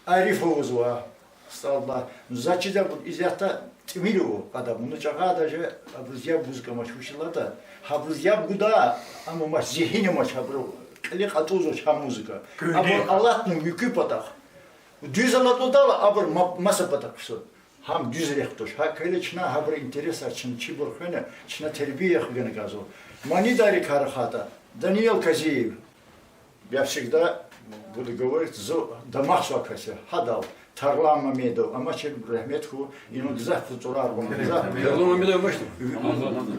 Ариф авазва, стӏаллахӏ. Ну, заз чизвайбур, исятда тӏимил ава адам. Ну, чӏагъай даже абуруз яб гуз кӏамач, вучиз лагьайтӏа гьабуруз яб гуда, амма амач, зигьин амач, абуру кьиле кьатӏузвач гьа музыка. Абур алатна муькуь патахъ. Дуьз алатӏудалди абур ма-, маса патахъ ксу. Гьам дуьз рехъ туш. Гьакӏ хьайила чна гьабурун интересар чна чибур хвена, чна тербия хгана кӏанзава. Манидаррикай рахайтӏа, Даниил Казиев. Я всегда буду говорить, зу дамахзавай кас я, гьадал, Тарлан Мамедов, амачир рагьмет хьуй, инал гзаф хъуцурар гъун, гзаф. Тарлан Мамедов амачир?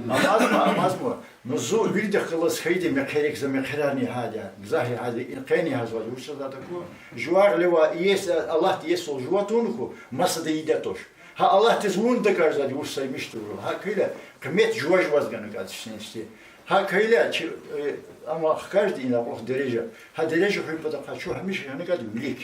Амазма, амазма. Ну, зу виридахъ галаз хьайиди мехъерик, за мехъерарни гьада, гзаф гьада, и къени гьазвай, вучиз лагьайтӀа ку, жувар лева, иеси, Аллагьди иесивал жува тун хьуй, масада ийидай туш. Гьа Аллагьдиз вун дакӀарзавайди вуж са мишдур жува. Гьа квелай къимет жува-жуваз гана кӀанзавачни сти. Гьа квелай чи, э, амма хкажди ина кьулухъ дережа. Гьа дережа хуьн патахъай чун гьамиша хьана кӀанда вилик.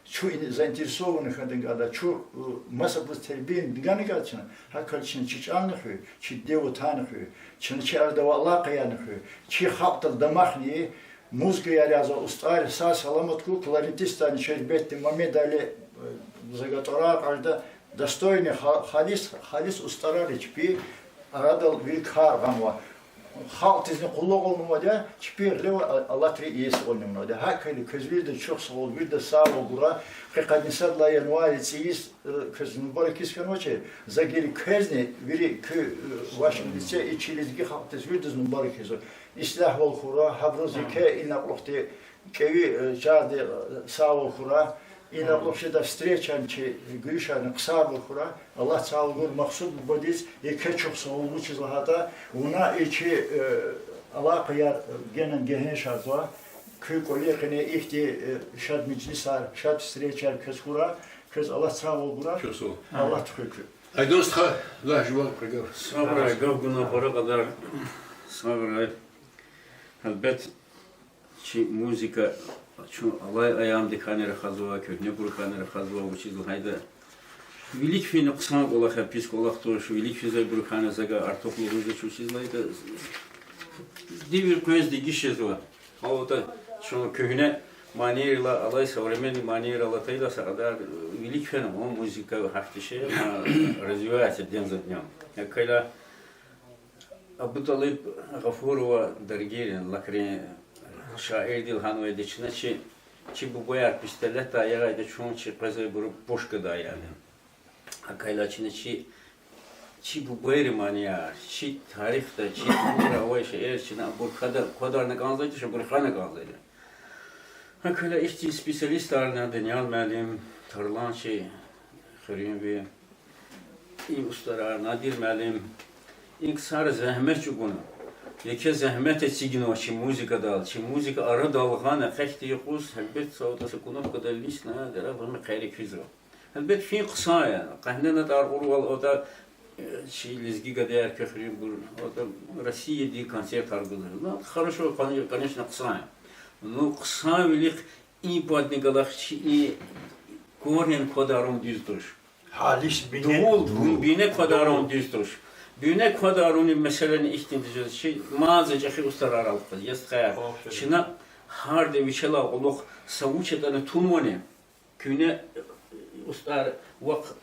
Чун ин заинтересованный хьана кӀанда, чун, э, масабуруз тербия гана кӀанда чна. Гьа квелай чна чи чӀални хуьй, чи диде-ватанни хуьй, чна чи арадавай алакъаяр хуьй, чи халкьдал дамахни, музыкаяр язавай устӀарар сагъ-саламат хьуй, кларнетистарни Шербетди, Мамедали, э, за гатӀарар кьажда, достойный, ха-, халис, халис устӀарар я чпи, арадал вири кар гъанва. Халкьдизни къуллугъ авунвайди я, чпи гъиле авай а-, алатри иеси авунвайди я. Гьа квелай квез вирида чухсагъул, вирида сагъвал гурай, къекъедни сад лагьай январь цӀийиз, э, квез мубаракиз хьанвачир, за гила квезни, вири куь, э, ваш лице и чи лезги халкьдиз виридаз мубарак ийизва. Ислягьвал хьурай, гьабуруз еке ина кьулухъди кӀеви, э, чарди, э, сагъвал хьурай, ина кьулухъ жедай встречани чи гуьруьшарни хъсанбур хьурай. Аллагьди сагъвал гуй Махсуд бубадиз, еке чухсагъул, вучиз лагьайтӀа вуна и чи, э, алакъаяр, э, генани гегьеншарзава. Куь кӀвале къене ихьтин, э, шад межлисар, шад встречаяр квез хьурай, квез Аллагьди сагъвал гурай. Чухсагъул. Аллагьди хуьх куь. Айдуз стха, лагь жуван гаф. Сабурай, гаф гунай пара кьадар. Сабурай. Гьелбет, чи музыка чун алай аямдикайни рахазва, куьгьнебурукайни рахазва, вучиз лагьайтӀа вилик фин хъсан кӀвалах я, пис кӀвалах туш, вилик физвайбурукайни за гьа артух лугьузвач, вучиз лагьайтӀа дивир къвез дегиш жезва. Гьавиляй чун куьгьне манийрилай алай современный манийрал атайла са кьадар вилик фена, ам музыка гьахьтин шей, развивается день за днём. ГьакӀ хьайила Абуталиб Гъафурова Даргирин, лакрин шаирди лагьанвайди, чна чи, чи бубаяр пистолетдай ягъайди, чун чи къвезвайбуру пушкадай ягъин. ГьакӀ хьайила чна чи, чи бубайрин манияр, чи тарихда, чи умудра авай шейэр чна абур квадар, квадарна кӀанзавайди туш, абур хвена кӀанзавайди. ГьакӀ хьайила ихьтин специалистарни, Даниял муаллим, Тарлан чи хуьруьнви, и устӀарар, Надир муаллим, и ксар зегьмет чӀугуна. Еке зегьмет эцигнава чи музыкадал, чи музыка арадал гъана, къехьди юкъуз, гьелбет, са вахтунда са кнопкадал илисна, дерев гьам хъери кизва. Гьелбет, фин хъсан я, къегьнена тӀвар кьурвал, ватӀа, э, чи лезги гадаяр, куь хуьруьнбур, ватӀа, Россиядиз концертар гузва. Ну, хорошо, кон-, конечно, хъсан я. Ну, хъсанвилихъ и падни галахъ чи и корень квадарун дуьз туш. Гьалис бине. Дувул, вун бине квадарун дуьз туш. Бине квадаруни, меселани, ихьтинди жез чи мад за чӀехи устӀарар алкъуз, я стхаяр. Чна гьарда вичелай кьулухъ са вуч ятӀани тунвани, куьне устӀар вахъ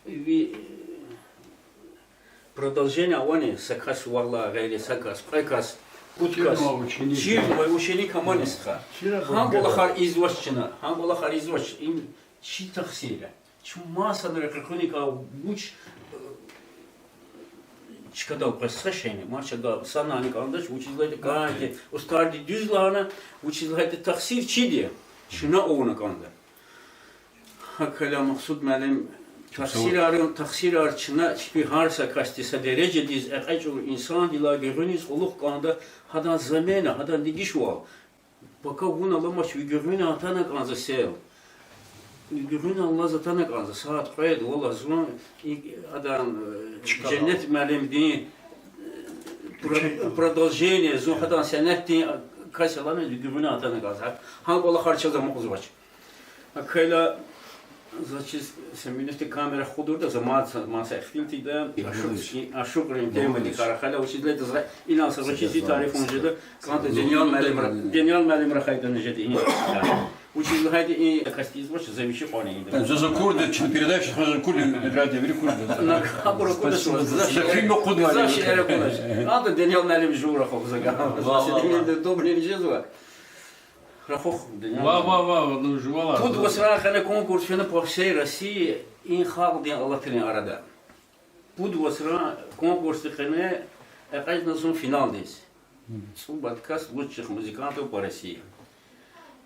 ви продолжение авани, са кас валай гъейри, са кас, кьве кас, пуд кас, чирнавай ученик амани, стха. Гьа кӀвалахар ийизвач чна, гьа кӀвалахар ийизвач, им чи тахсир я. Чун масанра къекъуьникай вуч, э, чкадал къвез са шейни, ма чага санани кӀандач, вучиз лагьайтӀа кӀанди, устӀарди дуьз лагьана, вучиз лагьайтӀа тахсир чиди я, чна авуна кӀанда. ГьакӀ хьайила, Махсуд муаллим, тахсирар, тахсирар чна чпи гьар са касди са дережадиз экъечӀун инсандилай гуьгъуьниз кьулухъ кӀанда, гьадан замена, гьадан дегишвал. Пака вун аламач, ви гуьгъуьна атана кӀанзава сел. Ви гуьгъуьна алаз атана кӀанзава, сят къведа, валлагь, зун и, адан, э, Женнет муаллимдин, э, про-, продолжение, зун гьадан сенятдин кас я лагьана, ви гуьгъуьна атана кӀанзава. Гьа кӀвалахар чаз амукьзавач. ГьакӀ хьайила, заз чиз, са минутдик камера хкудурда, за мад са, мад са ихтилат ийида, ашукь, ашукьрин темадикай рахайла, вучиз лагьайтӀа за инал са гъвечӀи зи тарифун жеда, кӀанда Даниял муаллимра, Даниял муаллимра хайдани жеда и. Вучиз лагьайтӀа и касдиз вач, за вичи кьван ийида. За, за курда, чи передача, за курда, радио вири курда. На, абура курда, за, за фильм курда, за шиир курда. КӀанда Даниял муаллим жув рахух за гьа. За добрый жезва. Рахух, Даниял. Ва, ва, ва, ну, жувалай. Пуд вацран къене конкурс фена по всей России и халкьдин алатрин арада. Пуд вацран конкурсдин къене экъечӀна зун финалдиз. ЦӀувад кас лучших музыкантов по России.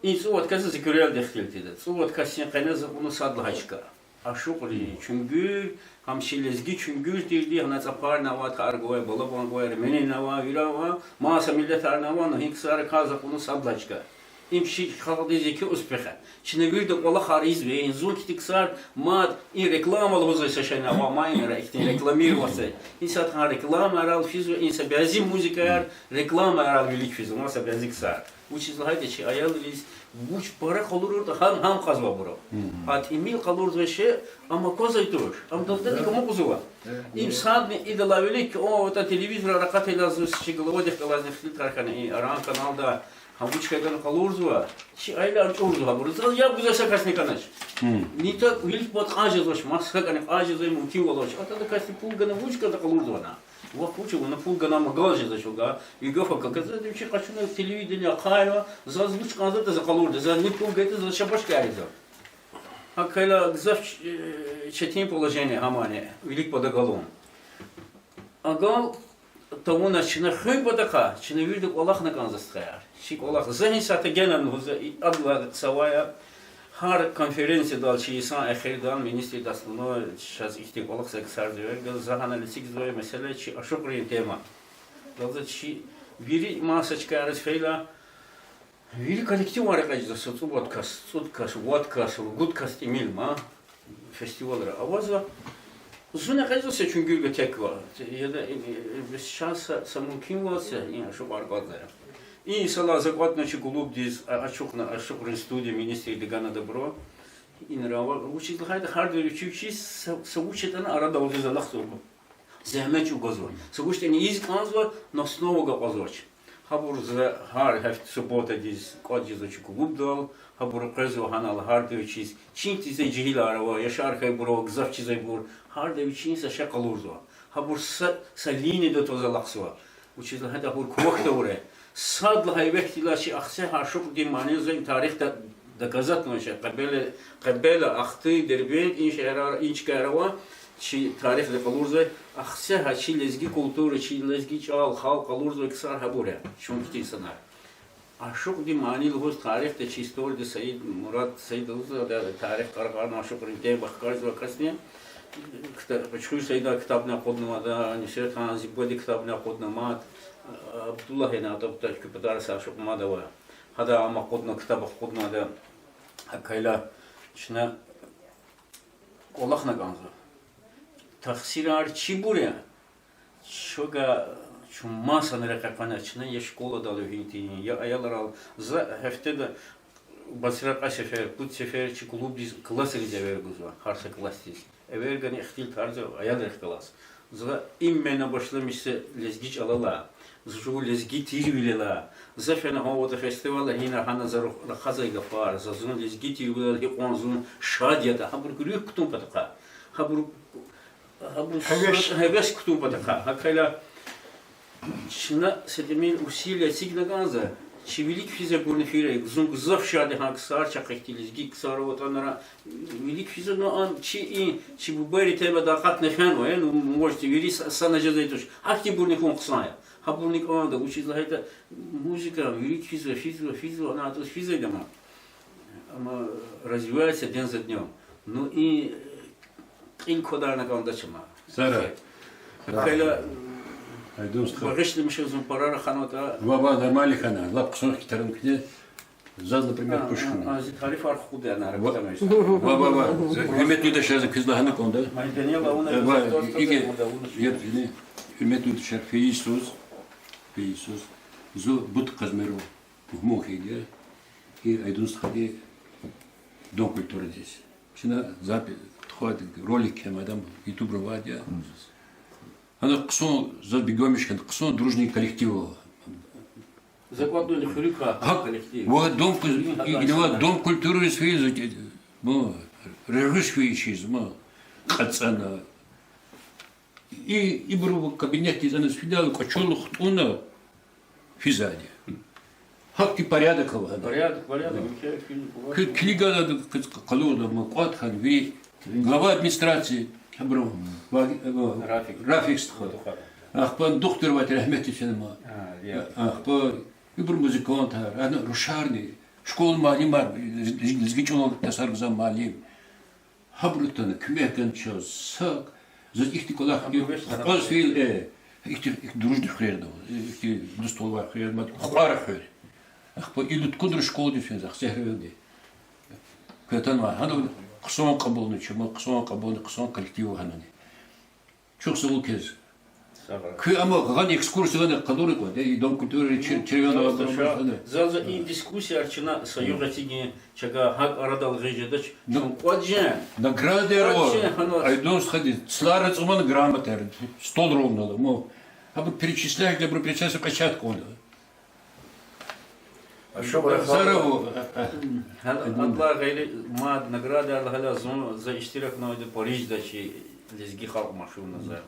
И цӀувад кас за куьрелди ихтилатда. ЦӀувад касдин къене за кьуна сад лагьай чка. Ашукьрин чуьнгуьр, гьам чи лезги чуьнгуьр тирди, гьана цӀапарни ава, тар гвай, балабан гвай, эрмени ава, вири ава, маса миллетарни ава, ну гьи ксарикай за кьуна сад лагьай чка. Им чи халкьдиз еке успех я. Чна вирида кӀвалахар ийизва, зун хьтин ксар мад и реклама лугьузвай са шейни ава, ма инра ихьтин рекламировать ийизвай. Исятда гьа рекламайрал физва, и са бязи музыкаяр рекламайрал вилик физва, ма са бязи ксар. Вучиз лагьайтӀа чи аялриз вуч пара къалуруртӀа, гьам, гьам кьазва абуру. А тӀимил къалурзавай шей, ам аквазвай туш, ам далдадик амукьзава. Им садни идалай вилик, о, ата телевизорар акъатайла заз чи главадихъ галазни ихтилатар хьана, и Аран каналда гьам вуч хьайитӀани къалурзава, чи аялар чӀурзава гьабуруз. Заз яб гузвай са касни хьанач. Ни та вилик пад кьаз жезвач, маса кӀани кьаз жезвай мумкинвал авач. Атада касди пул гана вуч кӀанда къалурзавани? Вахъ вуч авуна, пул гана магал жезвач, ва ИГФАК кӀанзава, вичи къачуна телевидение ахъайна, заз вуч кӀанзаватӀа за къалурда, заз ни пул гайитӀа заз шабаш кӀанзава. ГьакӀ хьайила гзаф ч-, э, четин положение гьамани, вилик пад агалун. Агал тавуна чна хуьн патахъай, чна вирида кӀвалахна кӀанзава, стхаяр. Чи кӀвалах за гьи сятда генани лугьузва, и адалай савая, гьар конференциядал чи йисан эхирдал министрдиз лугьузва, чаз ихьтин кӀвалах за ксарзава, за гьанал эцигзавай месэла чи ашукьрин тема. Галаз чи вири маса чкайриз фейила, вири коллективар экъечӀзава, са цӀувад кас, цӀуд кас, вад кас, ругуд кас тӀимил ма фестивалра авазва. Зун экъечӀзава са чуьнгуьр гатеква. Яда, э, э, бес чаз са, са мумкинвал це, и ашукьар кӀватӀна. И йисалай за кӀватӀна чи клубдиз, а, ачухна ашукьрин студия министрди гана добро. Инра ава, вучиз лагьайтӀа гьарда вичи-вичиз са, са вуч ятӀани арадал гъиз алахъзава. Зегьмет чӀугвазва. Са вуч ятӀани ийиз кӀанзава, но основа гакьазвач. Гьабур за гьар гьафт-, субботадиз кӀватӀ жезва чи клубдал, гьабур къвезва гьанал гьарда вичиз. Чин тийизвай жегьилар ава, яшар хьайибур ава, гзаф чизвайбур. Гьарда вичин са шей къалурзава. Гьабур са, са линияда тваз алахъзава. Вучиз лагьайтӀа гьабур квахь тавурай. Сад лагьай вахтунда чи Ахцегь ашукьдин мани за тарихда доказательный шей. Къебела, Къебела, Ахты, Дербент, и шегьерар, и чкайра ава, чи тарихда къалурзавай, Ахцегьай чи лезги культура, чи лезги чӀал, халкь къалурзавай ксар гьабур я, чун хьтин инсанар. Ашукьдин мани лугьуз тарихда чи историда Саид, Мурад Саид лугьуз, ада тарих кьаркьарна ашукьрин тема хкажзавай касни, кта-, Кьуьчхуьр Саида ктабни акъуднава ада, Нусретхан Зибади ктабни акъудна мад, Абдуллагь яна атӀа патал куь патара са ашукь мад ава. Гьада ам акъудна, ктаб акъудна ада. ГьакӀ хьайила чна кӀвалахна кӀанзава. Тахсирар чибур я. Чуга чун масанра къекъвена, чна я школадал вегьин тийин, я аялрал. За гьафтеда бацра кьве сефер, пуд сефер чи клубдиз, классриз эвер гузва, гьар са классдиз. Эвер гана ихтилатарзава аялрихъ галаз. За именно башламишзава лезги чӀалалай, за жув лезги тирвилелай. За фена гьавада фестивалда гьина гьана за рух-, рахазвай гафар, за зун лезги тирвилелай гьикьван зун шад ятӀа, гьабур руьгь кутун патахъай. Гьабур, гьабур гьевес кутун патахъай. ГьакӀ хьайила чна са тӀимил усилия эцигна кӀанзава, чи вилик физвайбурни фирай, зун гзаф шад я гьа ксар, чахъ ихьтин лезги ксар аватӀани, вилик физва, ну, ам чи и, чи бубайрин темадай акъатна фенва, э, ну, можете, вири са-, санал жезвай туш, гьахьтинбурни хьун хъсан я. Гьабурни кӀанда, вучиз лагьайтӀа музыка вилик физва, физва, физва, ана атӀуз физвайди ама. Ама развивается день за днём. Ну и кьил квадарна кӀандач ама. Сара. Хъела, Айдун стха, багъишламиша, зун пара раханватӀа. Ва, ва, нормально хьана, лап хъсан хьтин таран куьне. Заз, например, хуш хьана. А, зи тарифар хкудна ара. Ва, ва, ва. Гьуьрметлу юлдашар, за квез лагьана кӀанда. Майданиял авуна, ва, иге, гьуьрметлу юлдашар, фейи йисуз, фейи йисуз зун Бут Къазмеров мугьман хьайиди я, и Айдун стхади Дом культурадиз. Чна запи-, тухвайди ролик кхьена, адан ютубра авайди я. Гьана хъсан, заз бегенмиш хьана, хъсан дружный коллектив ава. За кӀватӀна хуьруькай гьа коллектив. Ва Дом куль-, и, и, ва Дом культурадиз фейиз, ма, регъуьз фейи чиз, ма, кьацӀана. И, ибуру кабинетдиз аниз фидайла кӀвачел хтӀунна физвайди я. Гьахьтин порядок ава гьада. Порядок, порядок, микьи фин ква. Куь-, килигайла кьаз-, къалурда ма кӀватӀ хьана ви глава администрации, абуру, ва, ва, Рафик. Рафик стха. Тухвана. Ахпа духтур авай, рагьметдиз фена ма. А, Ахпа ибур музыкантар, ана рушарни, школа муаллимар, лезги чӀалал тарсар гузвай муаллим. Гьабур атана куьмек гана чаз, са, заз ихьтин кӀвалах, кьве йис хкваз фейила, э, ихьтин, ихьтин дружный хуьрер ава, ихьтин дуствал авай хуьрер, мад кьван хуьр. Ахпа и луткунра школадиз фена, Ахцегьралди. Куьн атанва, гьана хъсан кьабулна чун, хъсан кьабулна, хъсан коллектив гьанани. Чухсагъул квез. Куьн амма гьана экскурсия гана къалура кӀанда, и Дом культуры, чир-, чирвен ава. Заз и дискуссияр чна са югъ эцигин чага гьакӀ арадал гъиз жедач, чун кӀватӀ жен. Наградаяр ава, Айдун стхади, цлар ацӀумана грамотаяр, стол ровно ала, мо. Абур перечислять, абур перечислять кьван кӀвалах. Зара, гьа, адалай гъейри мад наградаяр лагьайла, зун, за иштиракнавайди Парижда чи лезги халкь машгьурна за.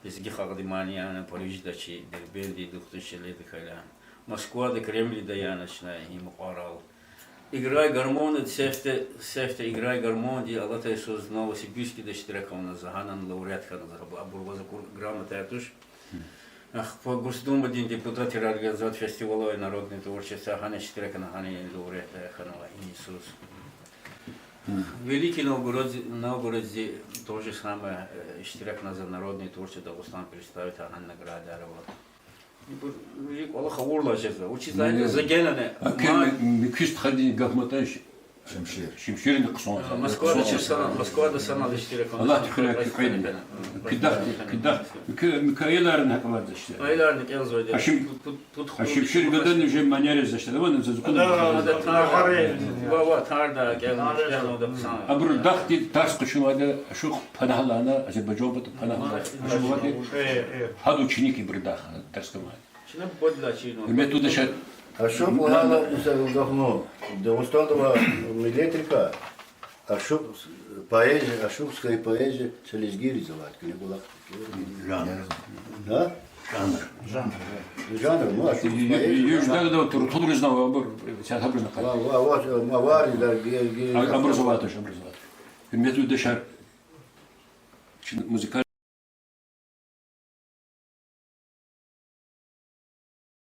Лезги халкьди мани яна Парижда чи, Дербентда духтур чиледи хьайила. Москвада, Кремлда яна чна и мукьварал. Играй гармонди, сефте, сефте играй гармонди алатай йисуз Новосибирскда иштирак авуна за, гьанани лауреат хьана за, абур ваз акур грамотаяр туш. Ахпа Госдумадин депутатар организатор фестивалей народного творчества, гьана иштиракна, гьана лауреат хьанва инсуз. Великий Новгородди, Новгородди то же самое, э, иштиракна за народное творчество Дагъустан представить, гьана наградаяр ава. Ибур вири кӀвалах авурла жезва. Вучиз лагьайтӀа за генани, а, куьн ма- Муькуь стхадин гаф матӀан, Шемшир. Шемширни хъсан. Москвада чир санал, Москвада санал иштиракна. Аллагьди хуьряй куь кьведни. Куь дахди, куь дахди. Муькуь, муькуь аяларни гьакӀ авайди за иштиракна. Аяларни кӀелзавайди. А Шем-, пуд-, пуд-, а Шемшир гадани уже манера за иштиракна. Вана за зукъуна. Ада тар, ва, ва, тарда кӀел-, кӀелзавайди хъсан. Абурун дахди тарс къачунвайди, ашукь панагьлана, Азербайжан пата панагьлана. Ашукь вади. Гьада ученик ибурун дахди тарс квайди. Гьуьрметлу дустар. Ашукь лагьайла, мисал, гаф ма, Дагъустанда ва миллетрикай ашукь, поэзия, ашукьская поэзия са лезгийриз авайди, куьне кӀвалах. Жанр. А? Жанр. Жанр, ну, ашукь поэзия. Юждагда туртулриз ава, абур, сятабризна къа. Ва, ва, ва, авариз да, ге-, ге-, А, образовать, образовать. Гьуьрметлу дустар, чи музыкальный